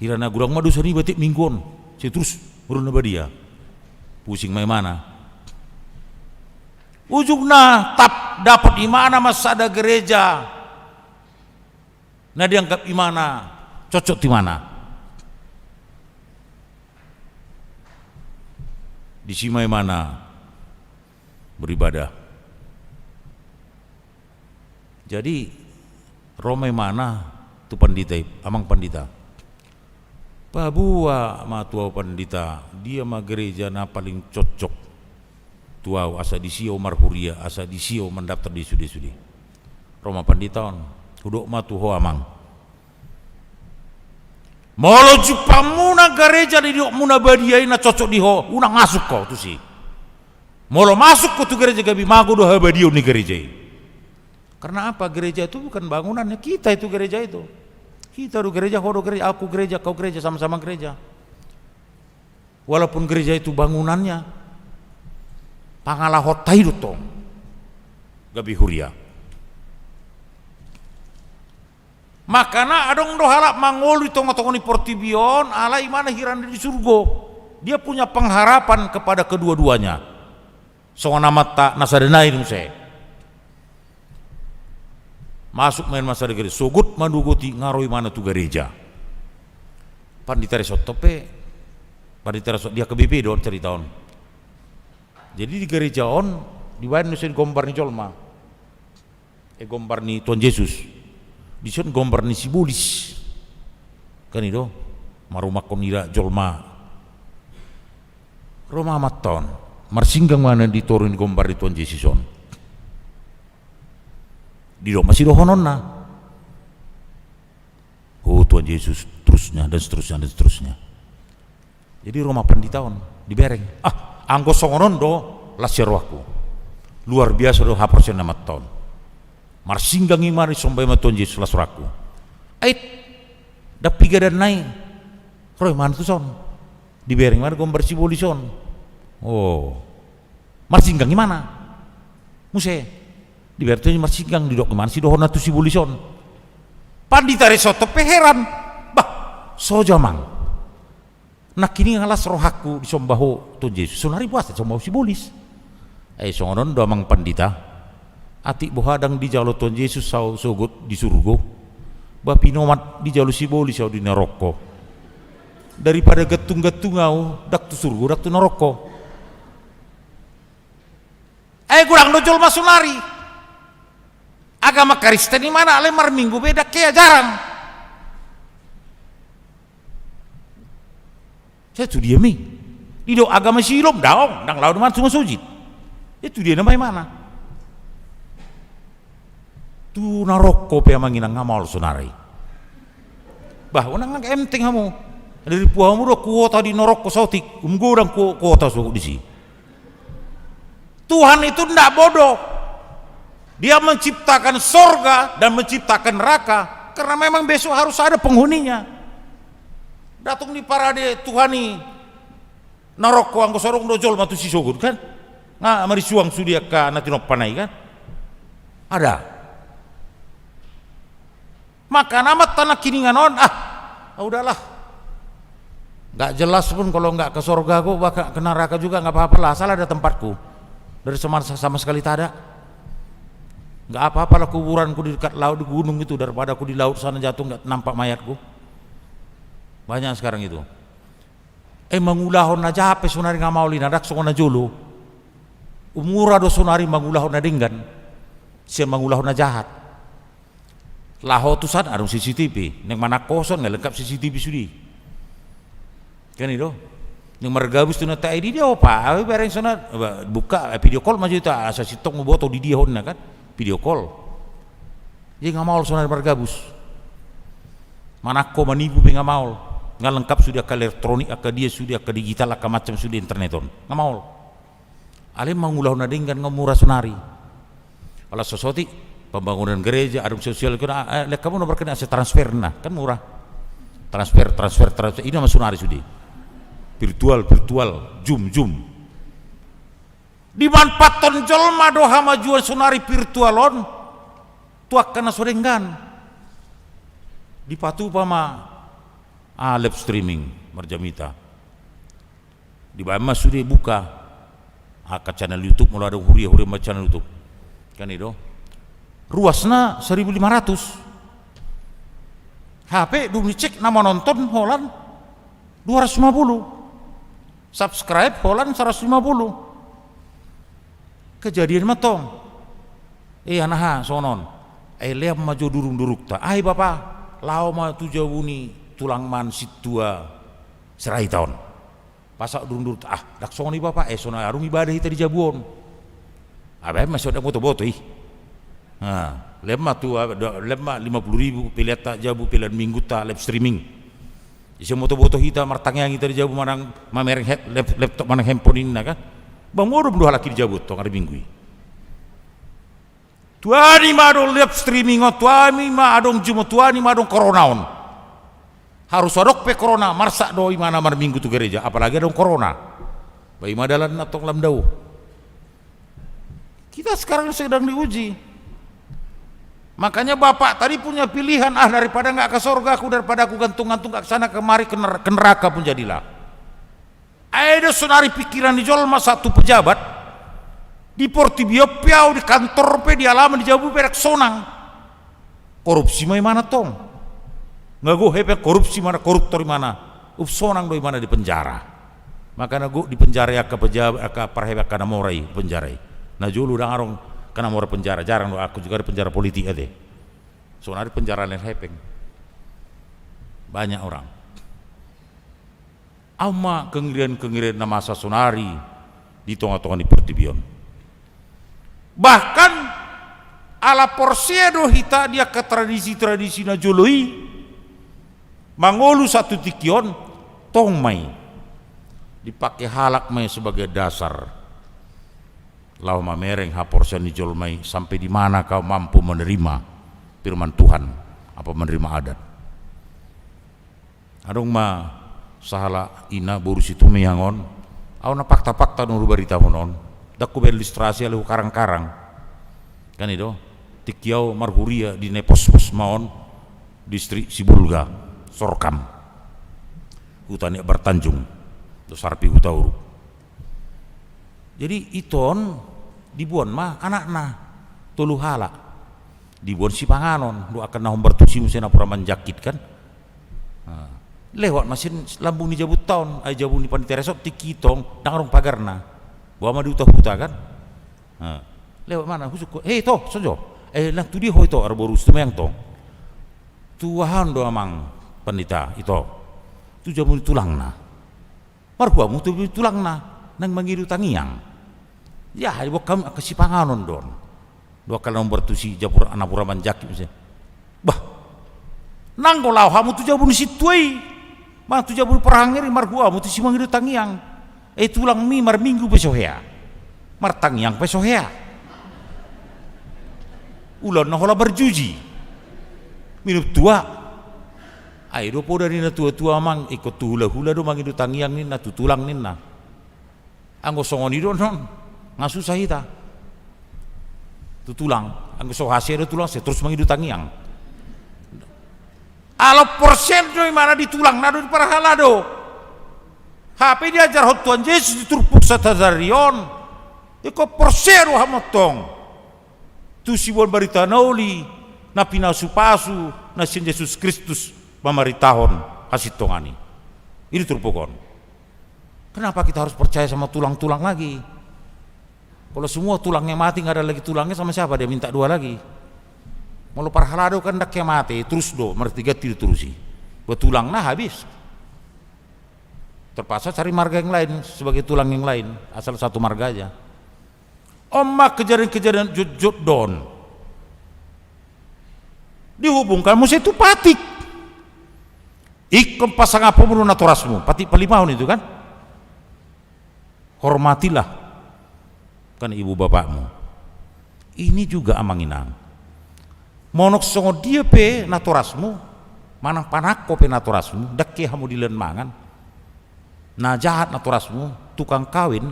hira na godang ma dosa niba tiap minggu on. Sai terus marulaon na badia. Pusing ma imana. Ujungna tap dapot imana ma sada gereja na dianggap imana cocok tu imana. Disi ma imana beribadah. Jadi, ro ma imana tu pandita i, "Amang pandita, paboa ma tu au pandita, dia ma gereja na paling cocok tu au, asa disi au marhuria, asa disi au mandaftar di sude-sude." Ro ma pandita on, "Hudok ma tu ho amang, molo jumpangmuna gereja na didokmuna badia i na cocok di ho, unang masuk ho tusi. Molo masuk ho tu gereja, gabe mago do habadiaon ni gereja i." Karena apa? Gereja itu bukan bangunannya, kita itu gereja itu. Hita do gereja, ho do gereja, aku gereja, kau gereja, sama-sama gereja. Walaupun gereja itu bangunannya, pangalahonta i do tong gabe huria. Makana adong do halak mangolu di tonga-tonga ni portibi on, alai imana hirang di surgo. Dia punya pengharapan kepada kedua-duanya. Songon amanta na sada nai do muse. Masuk ma imana sada gereja, sogot ma dua goti, nga ro imana tu gereja. Pandita Risotto pe, Pandita Risotto di H K B P do cerita on. Jadi di gereja on dibaen do sian gombar ni jolma. Eh, gombar ni Tuhan Jesus. Dison gombar ni sibolis. Kan i do, marumakhon ida jolma. Ro ma amanta on, marsinggang ma na di toru ni gombar ni Tuhan Jesus on. Didok ma sidohononna. Oh Tuhan Jesus, terusnya, dan seterusnya, dan seterusnya. Jadi ro ma pandita on, dibereng. Ah, anggo songon on do las ni rohangku. Luar biasa do haporseaon ni amanta on. Marsinggang imana, disomba imana Tuhan Jesus, las rohangku. Ait, dang piga dang nai. Ro imana tuson. Dibereng imana gombar sibolis on. Oh. Marsinggang imana. Muse. Dibereng Tuhan Jesus marsinggang, didok imana sidohononna tu sibolis on. Pandita Risotto pe heran. Bah, so jo amang. Nangkiningan las rohangku disomba ho Tuhan Jesus, sonari boasa disomba ho sibolis? Eh, songon on do amang pandita. Atik boha dang dijalo Tuhan Jesus au sogot di surgo, ba pinomat dijalo sibolis au di naroko. Daripada gantung-gantung au, dang tu surgo, dang tu naroko. Eh, godang do jolma sonari. Agama Kristen imana, alai marminggu be dang hea, jarang. Sai tu dia ma i? Didok agama Siloam, daong, dang laho do imana tu masojid. Sai tu dia nama imana? Tu naroko pe amang inang nga maol sonari. Bah, unang enteng hamu. Diripu hamu do kuota di naroko saotik, umgodang ku-, kuota sogot disi. Tuhan itu ndak bodoh. Dia menciptakan sorga dan menciptakan neraka karena memang besok harus ada penghuninya. Dang tung diparade Tuhan i naroko anggo so adong do jolma tusi sogot, kan? Nga marisuang sude angka na tinompa na i, kan? Ada. Makana amanta nangkiningan on, ah, ah, udahlah. Nggak jelas pun kalau nggak ke sorga aku, bahkan ke neraka juga nggak apa-apa lah, asal ada tempatku. Dari sama, sama sekali tak ada. Nggak apa-apa lah kuburanku di dekat laut, di gunung itu, daripada aku di laut sana jatuh nggak nampak mayatku. Banyak sekarang itu. Eh, mangulahon na jahat pe sonari nga maol i, na dang songon na jolo. Umura do sonari mangulahon na denggan sian mangulahon na jahat. Laho tu san adong C C T V, naeng manangkoson nga lengkap C C T V sude. Kan i do. Naeng margabus tu na ta i, di dia opa, au bereng sonari, ba, buka, eh, video call ma jo ita, asa sintong huboto di dia honna, kan? Video call. Jadi nga maol sonari margabus. Manangko, manipu pe nga maol. Nga lengkap sude angka elektronik, angka dia sude, angka digital, angka macam sude internet on. Nga maol. Alai mangulahon na denggan nga mura sonari. Ala so saotik pembangunan gereja, adong sosial, kan, eh, lek hamu na berkena asa transfer na, kan mura. Transfer, transfer, transfer. I nama sonari sude. Virtual, virtual, Zoom, Zoom. Dimanfaathon jolma do hamajuon sonari virtual on tu angka na so denggan. Dipatupa ma, ah, live streaming marjamita. Dibaen ma sude buka angka channel YouTube, molo adong huria-huria ma channel YouTube. Kan i do. Ruasna seribu lima ratus. Hape dung dicek na manonton holan dua ratus lima puluh. Subscribe holan seratus lima puluh. Kejadian ma tong. Eh, anaha, songon on. Eh, lean ma jo durung-durungta. Ai bapa, laho ma tu jabu ni tulang man sintua Sirait on. Pasahat durung-durungta, ah, dang songon i bapa, eh, songon adong ibadah hita di jabu on. Ah, baen ma songon dang boto-boto i. Nah, lean ma tu, ah, do-, lean ma lima puluh ribu, peleanta jabu, pelean mingguta, live streaming. Ise moto-boto hita, martangiang hita di jabu manang mamereng he-, lap-, laptop manang handphone inna, kan? Ba modom do halak i di jabu tong ari Minggu i. Tuani ma adong live streaming on, tuani ma adong Zoom on, tuani ma adong corona on. Harus adong pe corona, marsak do imana marminggu tu gereja, apalagi adong corona. Ba ima dalanna tong lam dao. Kita sekarang sedang diuji. Makanya bapak tadi punya pilihan, ah, daripada nggak ke sorga aku, daripada aku gantung-gantung ke sana kemari, ke ner-, ke neraka pun jadilah. Ai do sonari pikiran ni jolma satu pejabat, di portibi on pe au, di kantor pe, di alaman, di jabu pe, ndang sonang. Korupsi ma imana tong. Nga gohe pe korupsi imana, koruptor imana. Up sonang do imana di penjara. Makana gok di penjara i angka pejabat, angka parhebe, angka na mora i penjara i. Na jolo ndang adong angka na mora penjara, jarang do, aku juga di penjara politik ate. Sonari penjara lain hepeng. Banyak orang. Au ma kengerian-kengerian na masa sonari di tonga-tonga ni portibi on. Bahkan ala porsea do hita di angka tradisi-tradisi na jolo i, mangolu satu tingki on, tong ma i. Dipake halak ma i sebagai dasar laho mamereng haporseaon ni jolma i, sampe di mana kau mampu menerima firman Tuhan, apa menerima adat. Adong ma sahala ina boru Situmeang on, au na fakta-fakta na hubaritahon on, ndang hubaen ilustrasi alai hukarang-karang. Kan i do, tingki au marhuria di Nepospos ma on, distrik Sibolga, Sorkam. Huta ni Akbar Tanjung, do Sarpi Hutauruk. Jadi ito on diboan ma anakna tolu halak. Diboan sipanganon, dohot angka na hombar tusi muse napuran manjangkit kan. Nah, lewat ma sian lambung ni jabunta on, ai jabu ni panitia resort tingki i tong, ndang adong pagarna. Boha ma di huta-huta kan. Nah, lewat ma na husungkun, "Hei ito, songon dia? Eh, nang tu dia ho ito?" Arboru Situmeang tong. "Tu aha on do amang pandita ito?" "Tu jabu ni tulangna." "Marhua hamu tu jabu ni tulangna, naeng mangido tangiang?" "Ia, diboan hamu angka sipanganon do on." Dohot angka na hombar tusi, napuran manjangkit muse. "Bah, nanggo laho hamu tu jabu ni sintua i, manang tu jabu ni parhangir i, marhua hamu tusi mangido tangiang? Eh, tulangmi marminggu pe so hea, martangiang pe so hea. Ulaon na holan marjuji, minum tua." Ai do poda ni na tua-tua, "Amang, ingkon tu hula-hula do mangido tangiang," ninna, "tu tulang," ninna. Anggo songon i do on, nga susah hita. Tu tulang, anggo so hasea do tulang, sai torus mangido tangiang. Ala porsea do imana di tulangna do, di parhalado. Hape diajarhon Tuhan Jesus di turpuk sadari on, ingkon porsea do hamu tong tu siboan barita na uli na pinasu-pasu na sian Jesus Kristus mamaritahon hasintongan i. I do turpuk on. Kenapa kita harus percaya sama tulang-tulang lagi? Kalau semua tulangnya mati, nggak ada lagi tulangnya, sama siapa dia minta doa lagi? Molo parhalado kan ndang hea mate, torus do, marganti-ganti do torus i. Ba tulangna habis. Terpaksa cari marga yang lain sebagai tulang yang lain, asal satu marga aja. On ma kejadian-kejadian jotjot do on. Dihubungkan muse tu patik. Ingkon pasangaphonmu do natorasmu, patik palimahon itu kan. Hormatilah kan ibu bapakmu. Ini juga amang inang. Molo songon dia pe natorasmu, manang panangko pe natorasmu, ndang hea hamu dilehon mangan. Na jahat natorasmu, tukang kawin,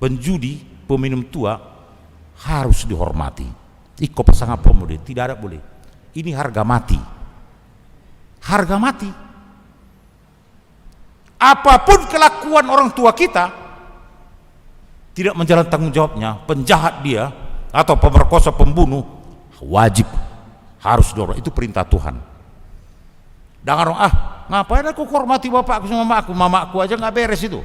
penjudi, peminum tua, harus dihormati. Ingkon pasangaphonmu do i, tidak ada boleh. Ini harga mati. Harga mati. Apapun kelakuan orang tua kita, tidak menjalankan tanggung jawabnya, penjahat dia, atau pemerkosa, pembunuh, wajib, harus dihormati. Itu perintah Tuhan. Ndang adong, "Ah, ngapain aku hormati bapakku sama mamakku? Mamakku aja nggak beres itu.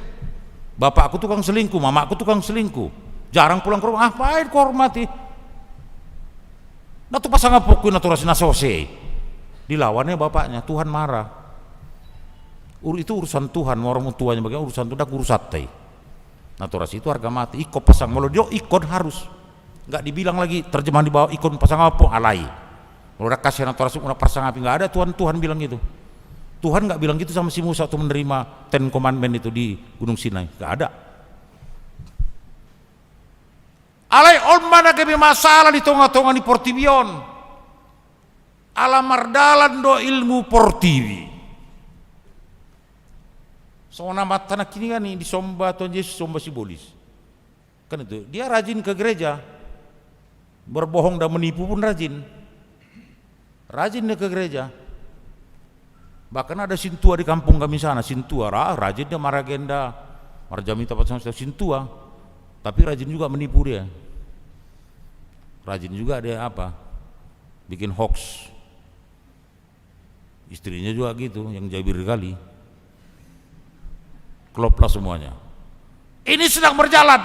Bapakku tukang selingkuh, mamakku tukang selingkuh. Jarang pulang ke rumah. Ngapain ku hormati?" Na tu pasangaphonku natoras i na so hea i. Dilawan ia bapaknya, Tuhan marah. Ur-, itu urusan Tuhan, orang tuanya bagian urusan Tuhan, ndang urusanta i. Natoras itu harga mati, ingkon pasang, molo dia ingkon harus. Nggak dibilang lagi terjemahan di bawah ingkon pasangaphon, alai. Molo ndang hea natoras, unang pasangapi, nggak ada Tuhan, Tuhan bilang gitu. Tuhan nggak bilang gitu sama si Musa waktu menerima Ten Commandment itu di Gunung Sinai, nggak ada. Alai on ma na gabe masalah di tonga-tonga ni portibi on. Ala mardalan do ilmu portibi. Songon amanta nangkiningan i disomba Tuhan Jesus, somba sibolis. Kan itu, dia rajin ke gereja. Berbohong dan menipu pun rajin. Rajin dia ke gereja. Bahkan ada sintua di kampung kami sana, sintua, ra-, rajin dia maragenda, marjamita, sintua. Tapi rajin juga menipu dia. Rajin juga dia apa? Bikin hoax. Istrinya juga gitu, yang jabir kali. Klop lah semuanya. Ini sedang berjalan.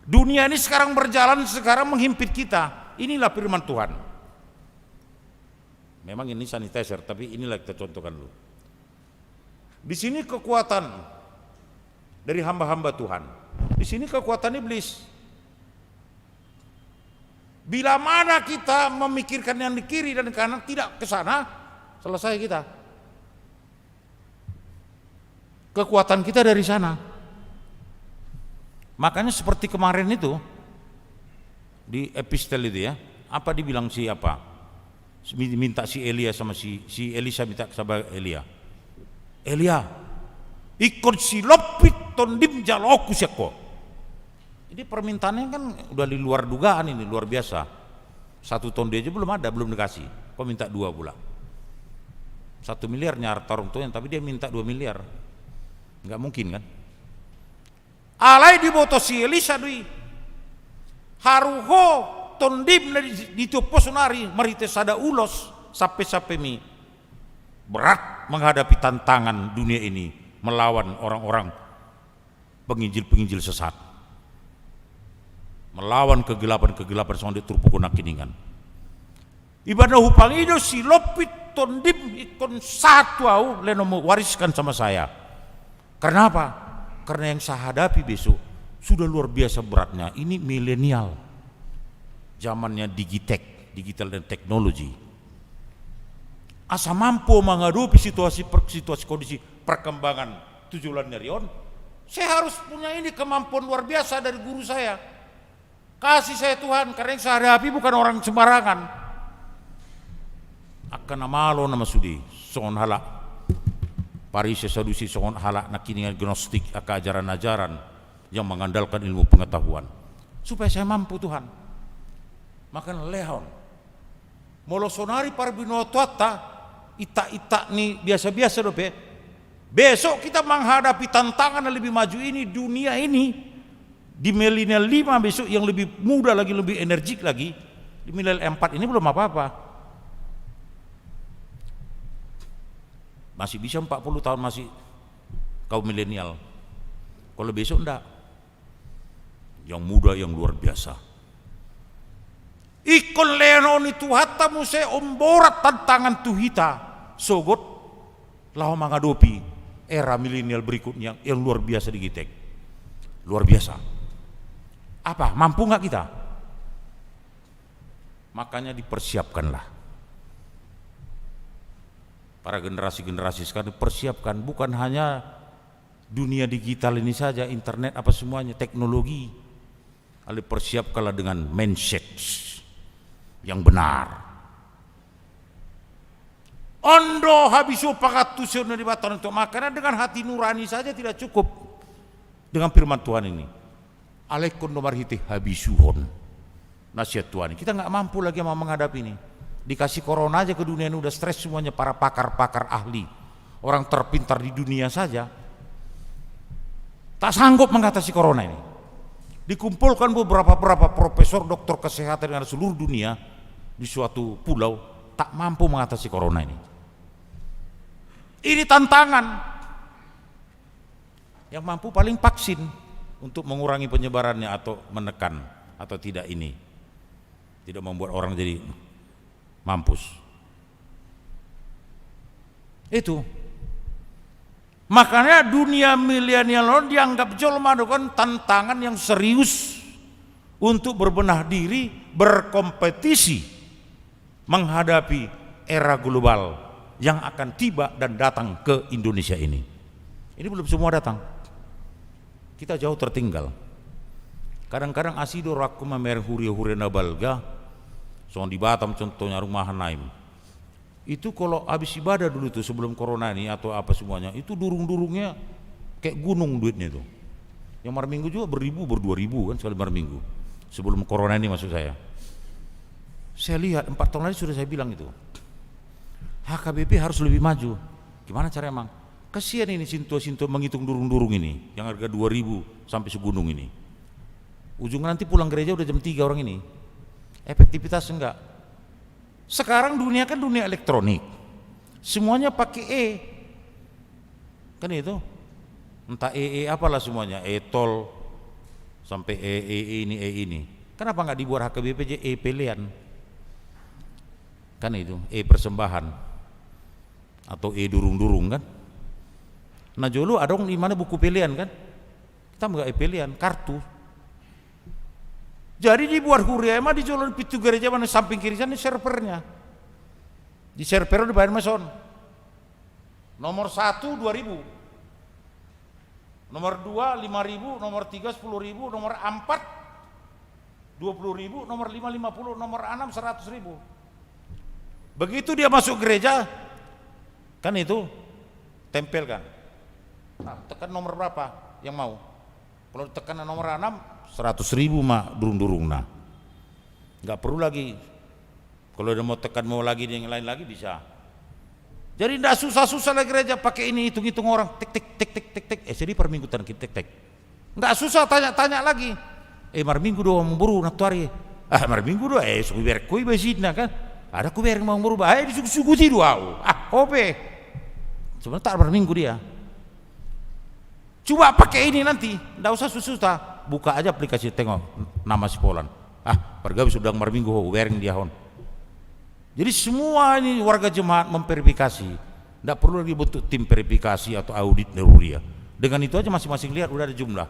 Dunia ini sekarang berjalan, sekarang menghimpit kita. Inilah firman Tuhan. Memang ini sanitizer, tapi inilah kita contohkan dulu. Di sini kekuatan dari hamba-hamba Tuhan. Di sini kekuatan iblis. Bila mana kita memikirkan yang di kiri dan kanan, tidak ke sana, selesai kita. Kekuatan kita dari sana. Makanya seperti kemarin itu, di epistel itu ya, apa dibilang si apa? Mi-, minta si Elia sama si, si Elisa minta sama Elia. Elia, ingkon silompit tondim jaloonku sian ho. Jadi permintaannya kan udah di luar dugaan ini, luar biasa. Satu tondi aja belum ada, belum dikasih. Kok minta dua pula? Satu miliarnya harta orang tuanya, tapi dia minta dua miliar. Nggak mungkin kan? Alai diboto si Elisa do i. Haru ho tondim na di, di tiop ho sonari marhite sada ulos sampe-sampemi. Berat menghadapi tantangan dunia ini melawan orang-orang penginjil-penginjil sesat. Melawan kegelapan-kegelapan songon di turpuk nangkiningan. Ibana hupangido silompit tondim ingkon sahat tu ahu, lehononmu, wariskan sama saya. Karena apa? Karena yang saya hadapi besok sudah luar biasa beratnya. Ini milenial. Zamannya digitek, digital dan teknologi. Asa mampu menghadapi situasi per-, situasi kondisi perkembangan tujuh bulan dari on, saya harus punya ini kemampuan luar biasa dari guru saya. Kasih saya Tuhan, karena yang saya hadapi bukan orang sembarangan. Angka na malo nama sude, songon halak Parise, Sadusi, songon halak nangkiningan gnostik, angka ajaran-ajaran yang mengandalkan ilmu pengetahuan. Supaya saya mampu, Tuhan. Makana lehon. Molo sonari parbinotoanta, itak-itak ni biasa-biasa dope. Besok kita menghadapi tantangan yang lebih maju ini, dunia ini, di milenial lima besok yang lebih muda lagi, lebih energik lagi, di milenial empat ini belum apa-apa. Masih bisa empat puluh tahun masih kaum milenial. Kalau besok ndak. Yang muda yang luar biasa. Ingkon lehon ni Tuhanta muse umborat tantangan tu hita sogot laho mangadopi era milenial berikutnya yang luar biasa digitek. Luar biasa. Apa? Mampu nggak kita? Makanya dipersiapkanlah. Para generasi-generasi sekarang dipersiapkan, bukan hanya dunia digital ini saja, internet apa semuanya, teknologi. Alai persiapkanlah dengan mindset yang benar. On do habisuhon pangantusion na dibahen Tuhan. Makanya dengan hati nurani saja tidak cukup dengan firman Tuhan ini. Alai ingkon do marhite habisuhon na sian Tuhan. Kita nggak mampu lagi mau menghadapi ini. Dikasih corona aja ke dunia ini udah stres semuanya, para pakar-pakar ahli. Orang terpintar di dunia saja tak sanggup mengatasi corona ini. Dikumpulkan beberapa-berapa profesor, doktor kesehatan dari seluruh dunia di suatu pulau, tak mampu mengatasi corona ini. Ini tantangan. Yang mampu paling vaksin untuk mengurangi penyebarannya atau menekan atau tidak ini. Tidak membuat orang jadi mampus. Itu. Makanya dunia milenial on dianggap jolma dengan tantangan yang serius untuk berbenah diri, berkompetisi menghadapi era global yang akan tiba dan datang ke Indonesia ini. Ini belum semua datang. Kita jauh tertinggal. Kadang-kadang asi do rohangku mamereng huria-huria na balga, Songon di Batam contohnya, Rumah Naim. Itu kalau habis ibadah dulu tuh, sebelum corona ini atau apa semuanya, itu durung-durungnya kayak gunung duitnya itu. Yang marminggu juga beribu, berdua ribu kan sekali marminggu. Sebelum corona ini maksud saya. Saya lihat empat tahun lagi sudah saya bilang itu. H K B P harus lebih maju. Gimana cara emang? Kasihan ini sintua-sintua menghitung durung-durung ini, yang harga dua ribu sampai segunung ini. Ujungnya nanti pulang gereja udah jam tiga orang ini. Efektivitas enggak. Sekarang dunia kan dunia elektronik. Semuanya pakai E. Kan itu. Entah E, E apalah semuanya. E-tol. Sampai E, E, E ini, E ini. Kenapa nggak dibuat H K B P aja E-pelean? Kan itu. E-persembahan. Atau E-durung-durung kan. Nah, jolo adong di mana buku pelean kan. Kita nggak E-pelean, kartu. Jadi dibuat huria ma di jolo pintu gereja, mana samping kiri sana servernya. Di server dibayar ma son. Nomor satu dua ribu. Nomor dua lima ribu, nomor tiga sepuluh ribu, nomor empat dua puluh ribu, nomor lima lima puluh, nomor enam seratus ribu. Begitu dia masuk gereja, kan itu, tempelkan. Nah, tekan nomor berapa yang mau. Kalau tekan nomor enam, seratus ribu ma durung-durungna. Nggak perlu lagi. Kalau dia mau tekan, mau lagi, dia yang lain lagi, bisa. Jadi nggak susah-susah lagi gereja pakai ini, hitung-hitung orang, tik, tik, tik, tik, tik, tik. Eh, jadi per minggu tan, tik, tik. Nggak susah tanya-tanya lagi. Eh, marminggu do amangboru nantoari? Ah, marminggu do, eh, so hubereng ho i basinna kan. Ada hubereng amangboru, bah, eh, disugut-suguti do au. Ah, ope. Sebentar marminggu dia. Coba pakai ini nanti, nggak usah susah-susah. Buka aja aplikasi, tengok nama si Polan. Ah, pargabe sudah marminggu ho, hubereng dia on. Jadi semua ini warga jemaat memverifikasi. Nggak perlu lagi bentuk tim verifikasi atau audit dari huria. Dengan itu aja masing-masing lihat udah ada jumlah.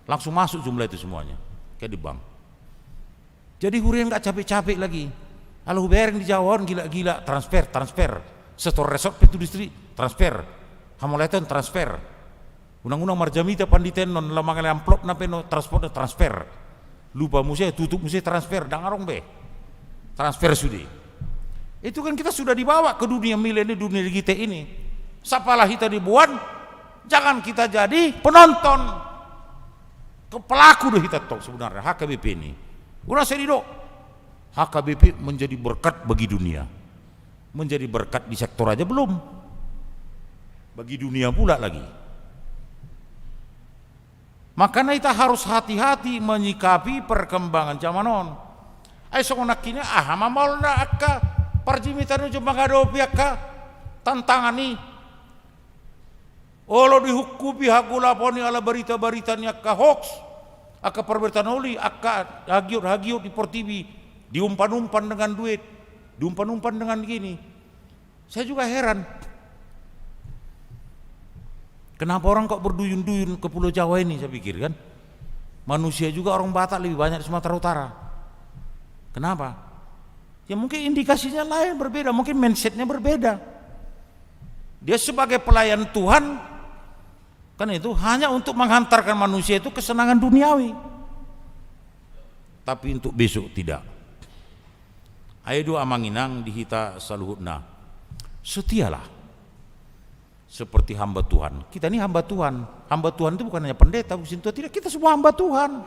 Langsung masuk jumlah itu semuanya. Kayak di bank. Jadi huria nggak capek-capek lagi. Ala hubereng di Jawa on gila-gila, transfer, transfer. Setor resort pe tu distrik, transfer. Hamauliateon, transfer. Unang-unang marjamita pandita on, laho mangalehon amplopna pe, transportna, transfer. Lupa muse, tutup muse, transfer, ndang adong be. Transfer sude. Itu kan kita sudah dibawa ke dunia milenium, dunia digital ini. Sapalah hita diboan, jangan kita jadi penonton. Ke pelaku do hita tong sebenarnya, H K B P ini. Unang sai didok. H K B P menjadi berkat bagi dunia. Menjadi berkat di sektor aja belum. Bagi dunia pula lagi. Makanya kita harus hati-hati menyikapi perkembangan zaman on. Ai songon nangkin, aha ma maolna angka parjimitan on jumpa mangadopi angka tantangan i. Olo dihungkupi hagolapon i ala barita-barita ni angka hoax, angka parbaritaan uli, angka hagiot-hagiot di portibi, diumpan-umpan dengan duit, diumpan-umpan dengan gini. Saya juga heran. Kenapa orang kok berduyun-duyun ke Pulau Jawa ini, saya pikir kan. Manusia juga orang Batak lebih banyak di Sumatera Utara. Kenapa? Ya mungkin indikasinya lain, berbeda, mungkin mindsetnya berbeda. Dia sebagai pelayan Tuhan, kan itu hanya untuk menghantarkan manusia itu kesenangan duniawi. Tapi untuk besok tidak. Ai do amang inang di hita saluhutna. Setialah. Seperti hamba Tuhan. Kita ini hamba Tuhan. Hamba Tuhan itu bukan hanya pendeta, bukan sintua, tidak. Kita semua hamba Tuhan.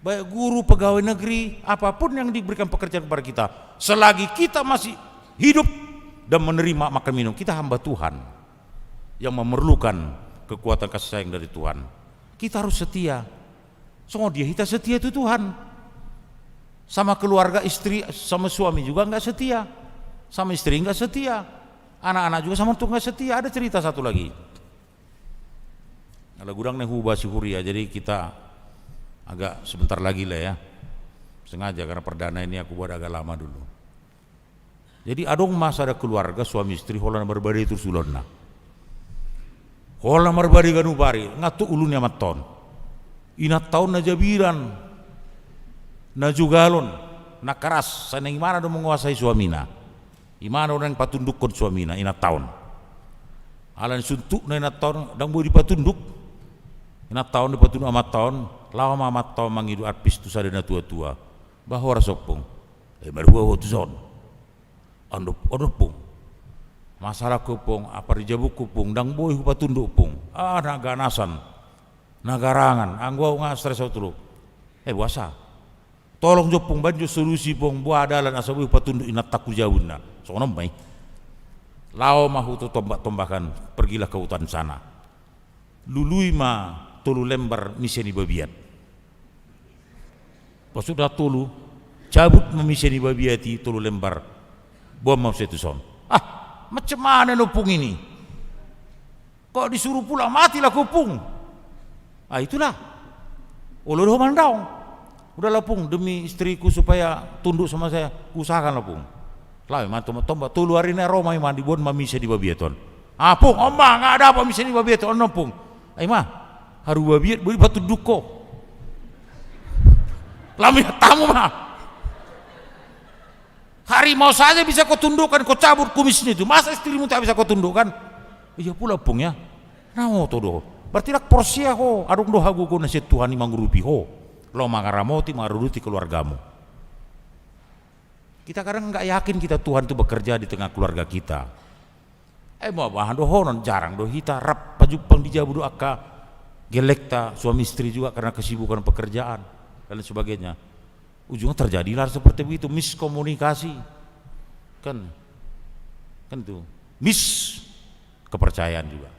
Baik guru, pegawai negeri, apapun yang diberikan pekerjaan kepada kita, selagi kita masih hidup dan menerima makan minum, kita hamba Tuhan yang memerlukan kekuatan kasih sayang dari Tuhan. Kita harus setia. Songon dia hita setia tu Tuhan. Sama keluarga, istri sama suami juga nggak setia. Sama istri nggak setia. Anak-anak juga sama Tuhan nggak setia. Ada cerita satu lagi. Ala godang na huboto huria, jadi kita agak sebentar lagi lah ya. Sengaja karena perdana ini aku buat agak lama dulu. Jadi adong ma sada keluarga suami istri holan marbadai terus ulaonna. Holan marbadai ganup ari, nga tuk ulu ni amanta on. Inanta on na jabiran, na jogalon, na keras, sai naeng imana do menguasai suamina. Imana do naeng patundukkon suamina, inanta on. Alani suntukna inanta on, ndang boi dipatunduk. Inanta on dipatunduk amanta on, laho ma amanta on mangido arpis tu sada na tua-tua. Bah, horas ompung. Eh, marhua ho tuson. Ando, ando, Ompung. Masalahku, Ompung, apala di jabungku, Ompung, ndang boi hupatunduk, Ompung. Ah, na ganasan, na garangan, anggo au nga stres au tutu. Eh, boasa? Tolong jo, Ompung, baen jo solusi, Ompung, boha dalan asa boi hupatunduk inantangku jabu, ninna. Songon on ma i. Laho ma ahu tu tombak-tombakan, pergilah ke hutan sana. Lului ma tolu lembar mise ni babiat. Pas sudah tolu, cabut ma mise ni babiat i tolu lembar. Boan ma muse tuson. Ah, macam mana ni Ompung ini? Kok disuruh pulang, mati lah Ompung. Ah, itulah. Olo do ho mandaon. Udahlah, Ompung, demi istriku supaya tunduk sama saya, usahakanlah, Ompung. Laho ma tombak-tombak, tolu ari na ro ma i, ma diboan ma mise ni babiat on. Ah, Ompung, on ma, nga dapot mise ni babiat on, Ompung. Ai ma, haru babiat boi patunduk ho. Laho ma i, tamu ma. Harimau saja bisa kau tundukkan, kau cabut kumisnya itu. Masa istrimu tak bisa kau tundukkan? Iya pula, Ompung, ya. Na oto do. Berarti ndang porsea ho, adong do hagogoon na sian Tuhan i mangurupi ho. Laho mangaramoti, mangaradoti keluargamu. Kita kadang nggak yakin kita Tuhan itu bekerja di tengah keluarga kita. Eh, boha-boha dohonon, jarang do hita rap pajumpang di jabu do angka gellengta, suami istri juga karena kesibukan pekerjaan dan lain sebagainya. Ujungnya terjadilah seperti begitu, miskomunikasi. Kan, kan itu, mis kepercayaan juga.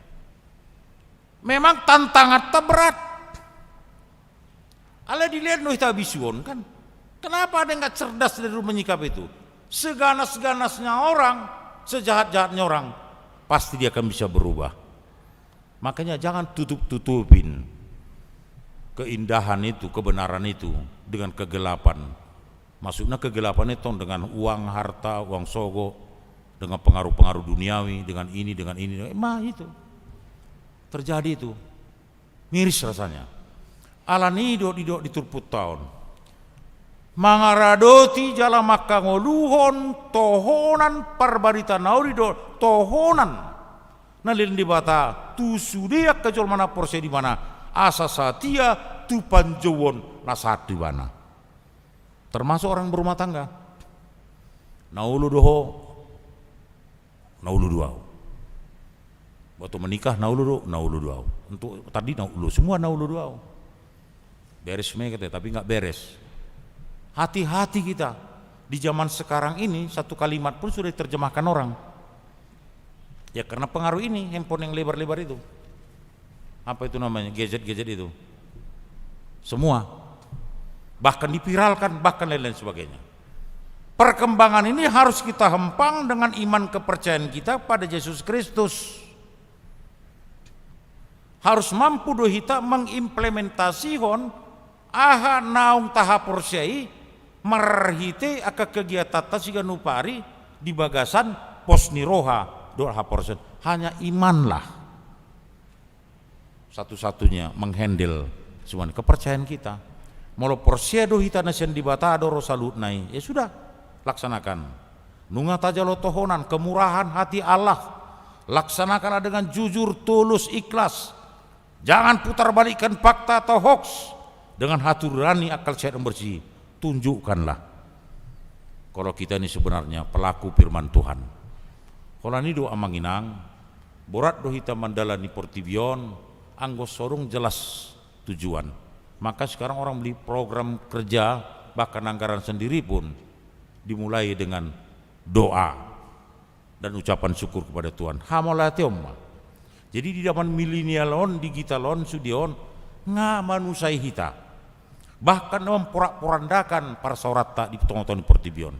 Memang tantangan ta berat. Alai dilehon do hita bisuon, kan? Kenapa ada yang nggak cerdas dari dulu menyikapi itu? Seganas-ganasnya orang, sejahat-jahatnya orang, pasti dia akan bisa berubah. Makanya jangan tutup-tutupin keindahan itu, kebenaran itu dengan kegelapan. Maksudnya kegelapan itu dengan uang, harta, uang sogo, dengan pengaruh-pengaruh duniawi, dengan ini, dengan ini. Ma itu. Terjadi itu. Miris rasanya. Alani i do didok di turpukta on. Mangaradoti jala manghangoluhon tohonan parbarita na uli do tohonan na lehon Debata tu sude angka jolma na porsea di Ibana, asa satia tu panjouon na sahat tu Ibana. Termasuk orang berumah tangga. Na olo do ho, na olo do au. Waktu menikah, na olo do, na olo do au. Untuk tadi, na olo, semua na olo do au. Beres ma i kata, tapi nggak beres. Hati-hati kita. Di zaman sekarang ini, satu kalimat pun sudah diterjemahkan orang. Ya, karena pengaruh ini, handphone yang lebar-lebar itu. Apa itu namanya? Gadget-gadget itu. Semua. Bahkan diviralkan, bahkan lain-lain sebagainya. Perkembangan ini harus kita hempang dengan iman kepercayaan kita pada Yesus Kristus. Harus mampu do hita mengimplementasihon aha naung tahaporseai marhite angka kegiatanta siganup ari di bagasan pos ni roha dohot haporseaon. Hanya imanlah satu-satunya menghandle semua kepercayaan kita. Molo porsea do hita na sian Debata do ro saluhutna i, ya sudah, laksanakan. Nunga tajalo tohonan, kemurahan hati Allah. Laksanakanlah dengan jujur, tulus, ikhlas. Jangan putarbalikkan fakta atau hoaks dengan hati nurani, akal sehat dan bersih. Tunjukkanlah kalau kita ini sebenarnya pelaku firman Tuhan. Holan i do, Amang Inang, borat do hita mandalani portibi on anggo so dong jelas tujuan. Maka sekarang orang beli program kerja, bahkan anggaran sendiri pun dimulai dengan doa dan ucapan syukur kepada Tuhan. Hamauliateon ma. Jadi di zaman milenial on, digital on, sude on, nga manusai hita. Bahkan memporak-porandakan parsaoranta di tonga-tonga ni portibi on.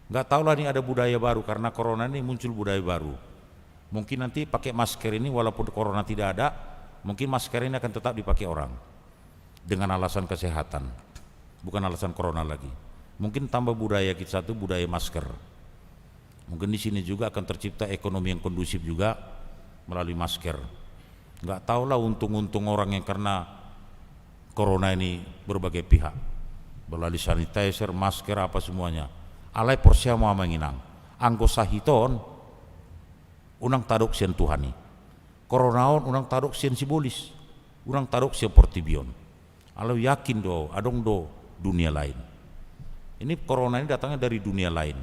Nggak tahulah ini ada budaya baru, karena corona ini muncul budaya baru. Mungkin nanti pakai masker ini, walaupun corona tidak ada, mungkin masker ini akan tetap dipakai orang dengan alasan kesehatan, bukan alasan corona lagi. Mungkin tambah budaya kita satu, budaya masker. Mungkin di sini juga akan tercipta ekonomi yang kondusif juga melalui masker. Nggak tahulah untung-untung orang yang karena corona ini berbagai pihak. Melalui sanitizer, masker, apa semuanya. Alai porsea ma, Amang Inang, anggo sahit on, unang tadok sian Tuhan i. Corona on unang tadok sian sibolis, unang tadok sian portibi on. Alai yakin do, adong do dunia lain. Ini corona ini datangnya dari dunia lain.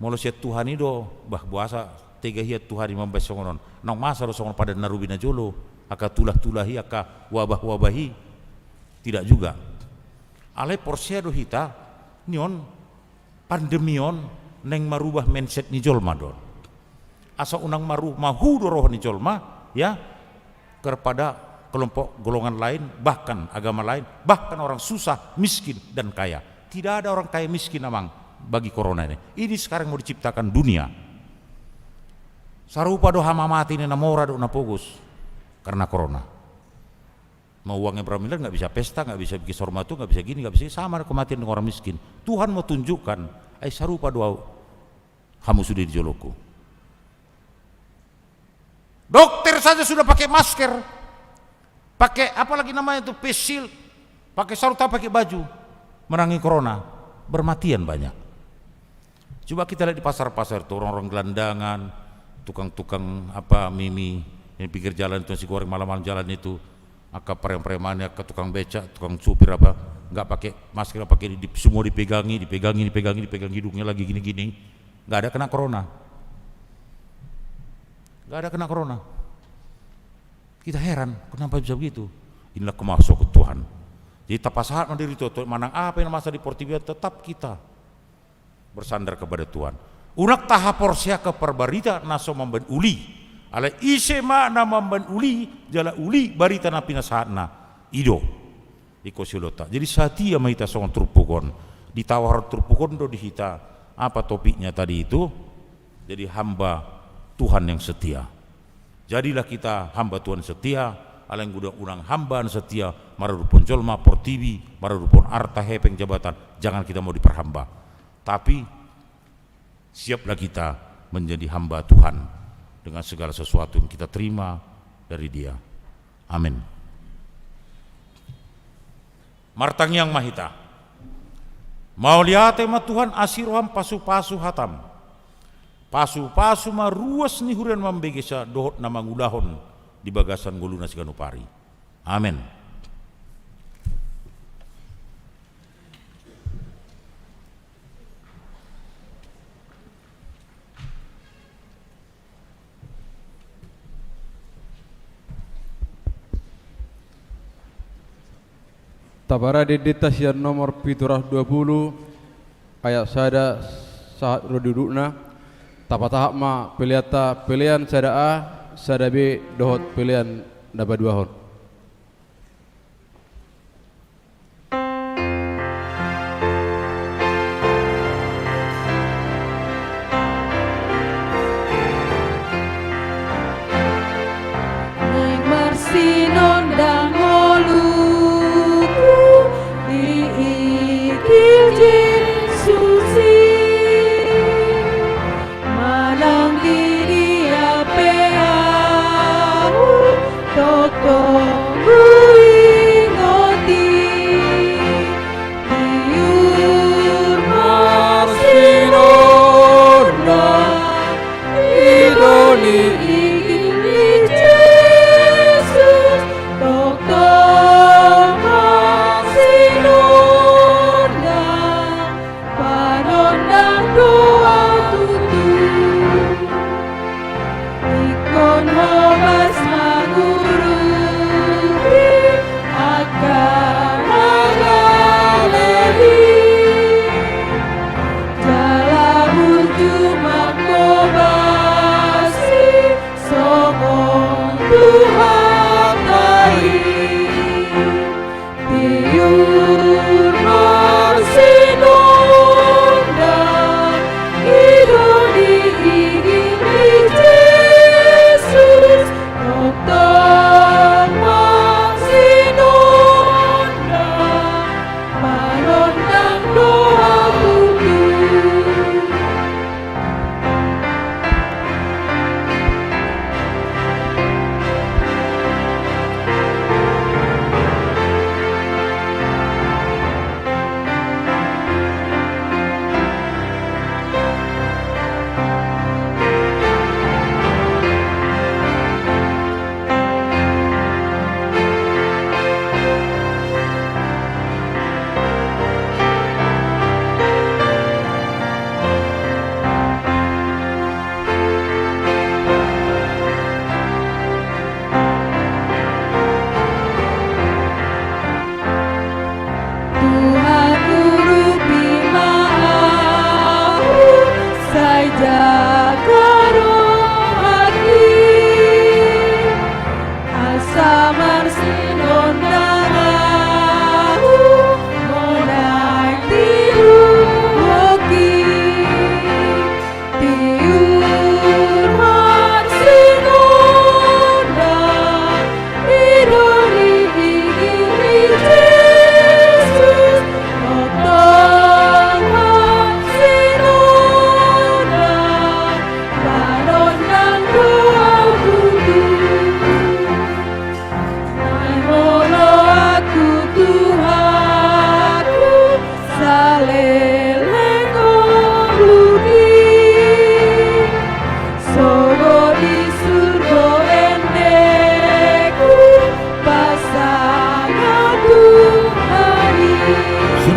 Molo sian Tuhan i do, bah, boasa tega hian Tuhan i mambahen songon on. Naung masa do songon padan na robi na jolo, angka tulah-tulah i, angka wabah-wabah i? Tidak juga. Alai porsea do hita, ni on, pandemi on naeng marubah mindset ni jolma do on. Asa unang maru-, mahu do roha ni jolma, ya, kepada kelompok golongan lain, bahkan agama lain, bahkan orang susah, miskin, dan kaya. Tidak ada orang kaya miskin, amang, bagi corona ini. Ini sekarang mau diciptakan dunia. Sarupa do haha mate ni na mora dohot na pogos karena corona. Mau uangnya berapa miliar, nggak bisa pesta, nggak bisa bikin saur matua, nggak bisa gini, nggak bisa, sama kematian dengan orang miskin. Tuhan mau tunjukkan, ai sarupa do au hamu sude di jolongku. Dokter saja sudah pakai masker, pakai apa lagi namanya itu, face shield, pakai sarung tangan, pakai baju, menangani corona, bermatian banyak. Coba kita lihat di pasar-pasar tuh, orang-orang gelandangan, tukang-tukang apa, mie-mie, yang pinggir jalan itu, nasi goreng malam-malam jalan itu, angka preman-preman, angka tukang becak, tukang supir apa, nggak pakai masker, nggak pakai di, semua dipegangi, dipegangi, dipegangi, dipegang hidungnya lagi gini-gini, nggak ada kena corona. Nggak ada kena corona. Kita heran, kenapa bisa begitu? Inilah kemahasuan Tuhan. Jadi, tapasahat ma diri tu Tuhan, manang apa yang masa di portibi on, tetap kita bersandar kepada Tuhan. Unang tahaporseahon barita na so mambahen uli. Alai ise ma na mambahen uli, jala uli barita na pinasahatna, i do. Iko siolota. Jadi, satia ma hita songon turpuk on. Ditawar turpuk on do di hita. Apa topiknya tadi itu? Jadi, hamba Tuhan yang setia. Jadilah kita hamba Tuhan setia, alai unang hamba na setia maradophon jolma, portibi, maradophon arta, hepeng, jabatan. Jangan kita mau diperhamba. Tapi siaplah kita menjadi hamba Tuhan dengan segala sesuatu yang kita terima dari Dia. Amin. Martangiang ma hita. Mauliate ma Tuhan, asi roham, pasupasu hatam. Pasupasu ma ruas ni huriaM mambegesa dohot na mangulahon di bagasan ngoluna siganup ari. Amen. Taparade deta sian nomor pitu ratus dua puluh, ayat sada sahat ro di dudukna. Tapatahat ma peleanta, pelean sada A, sada B, dohot pelean na paduahon. Naeng marsinondang ngoluku, diigil Jesus i. Manang di dia pe ahu, tongtong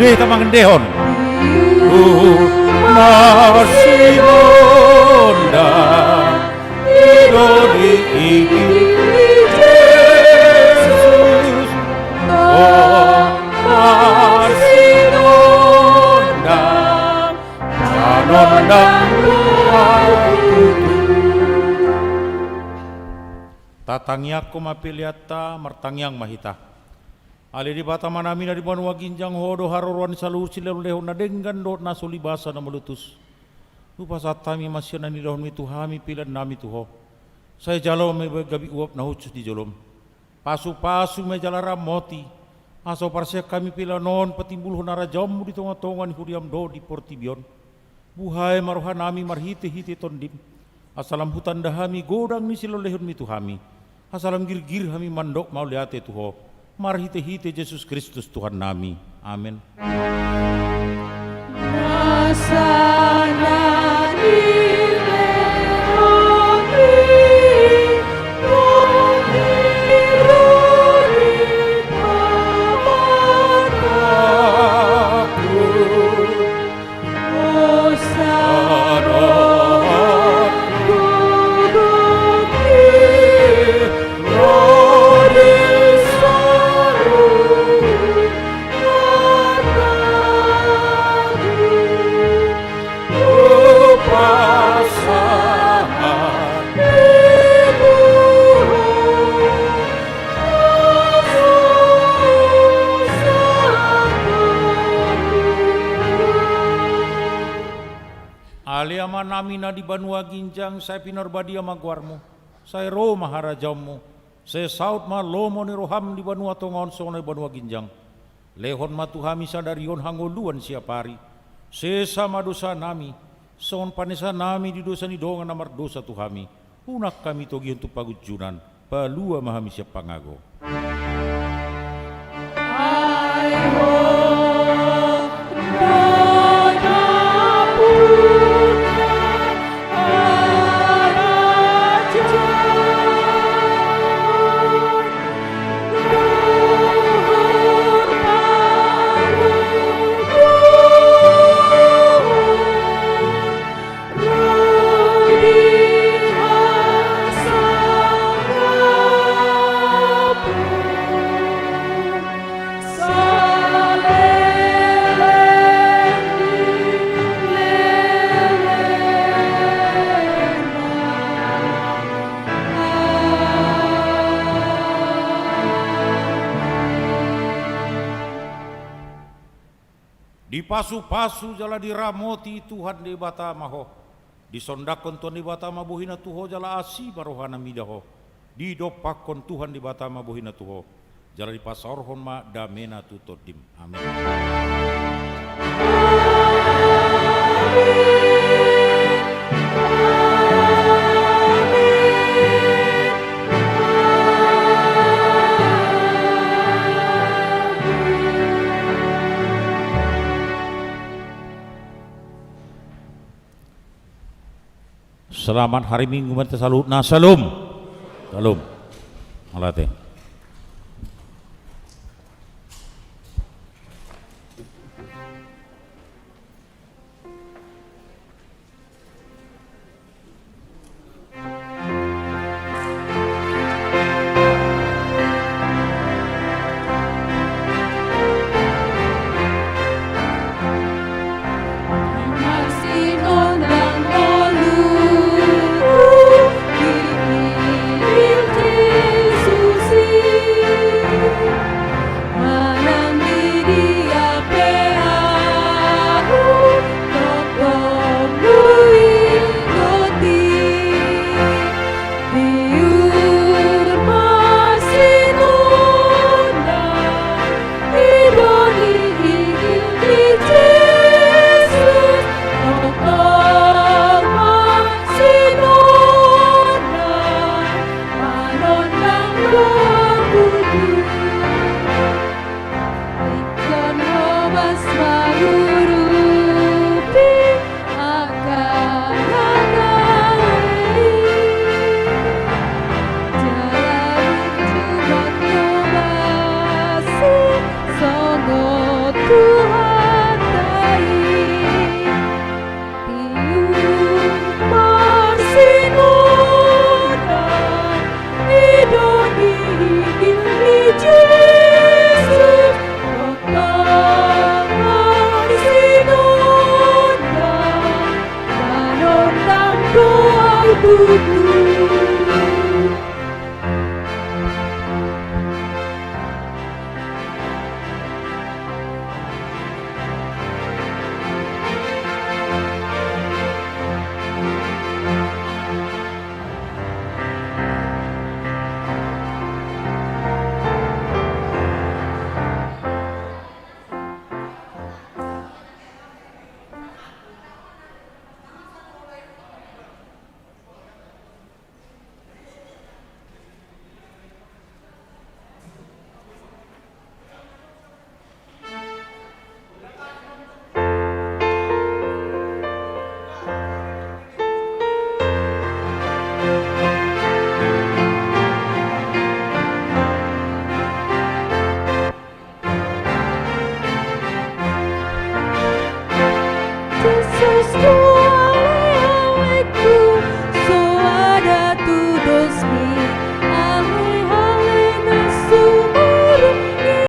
Hita mangendehon. Marsinondang i do di i Jesus. O marsinondang, manondang roha tutu. Tatangiangkon ma peleanta, martangiang ma hita. Ale Debata Amanami na di banua ginjang, Ho do haroroan ni saluhut silehonlehon na denggan dohot na so libasa na malotus. Hupasahat hami ma sian na nilehonmi tu hami peleannami tu Ho. Sai jalo ma i bahen gabe uap na hushus di jolom. Pasupasu ma i jala ramoti, asa huparseak hami pelean on patimbulhon harajaonmu di tongatonga ni huriam dohot di portibi on. Buhai ma rohanami marhitehite Tondim, asa lam hutanda hami godang ni silehonlehonmi tu hami, asa lam girgir hami mandok mauliate tu Ho, marhitehite Jesus Kristus Tuhannami. Amen. Ale Amanami na di banua ginjang, sai pinarbadia ma goarmu, sai ro ma harajaonmu, sai saut ma lomo ni roham di banua tonga on songon na di banua ginjang. Lehon ma tu hami sadari on hangoluan siapari. Sesa ma dosanami, songon panesanami di dosa ni dongan na mardosa tu hami. Unang hami togihon tu pangunjunan, palua ma hami sian pangago. Dipasupasu jala diramoti Tuhan Debata ma ho. Disondangkon Tuhan Debata ma bohina tu ho jala asi ma rohana mida ho. Didompakkon Tuhan Debata ma bohina tu ho, jala dipasaorhon ma damena tu tondim. Amin. Selamat hari Minggu ma di hita saluhutna. Shalom. Shalom. Mauliate.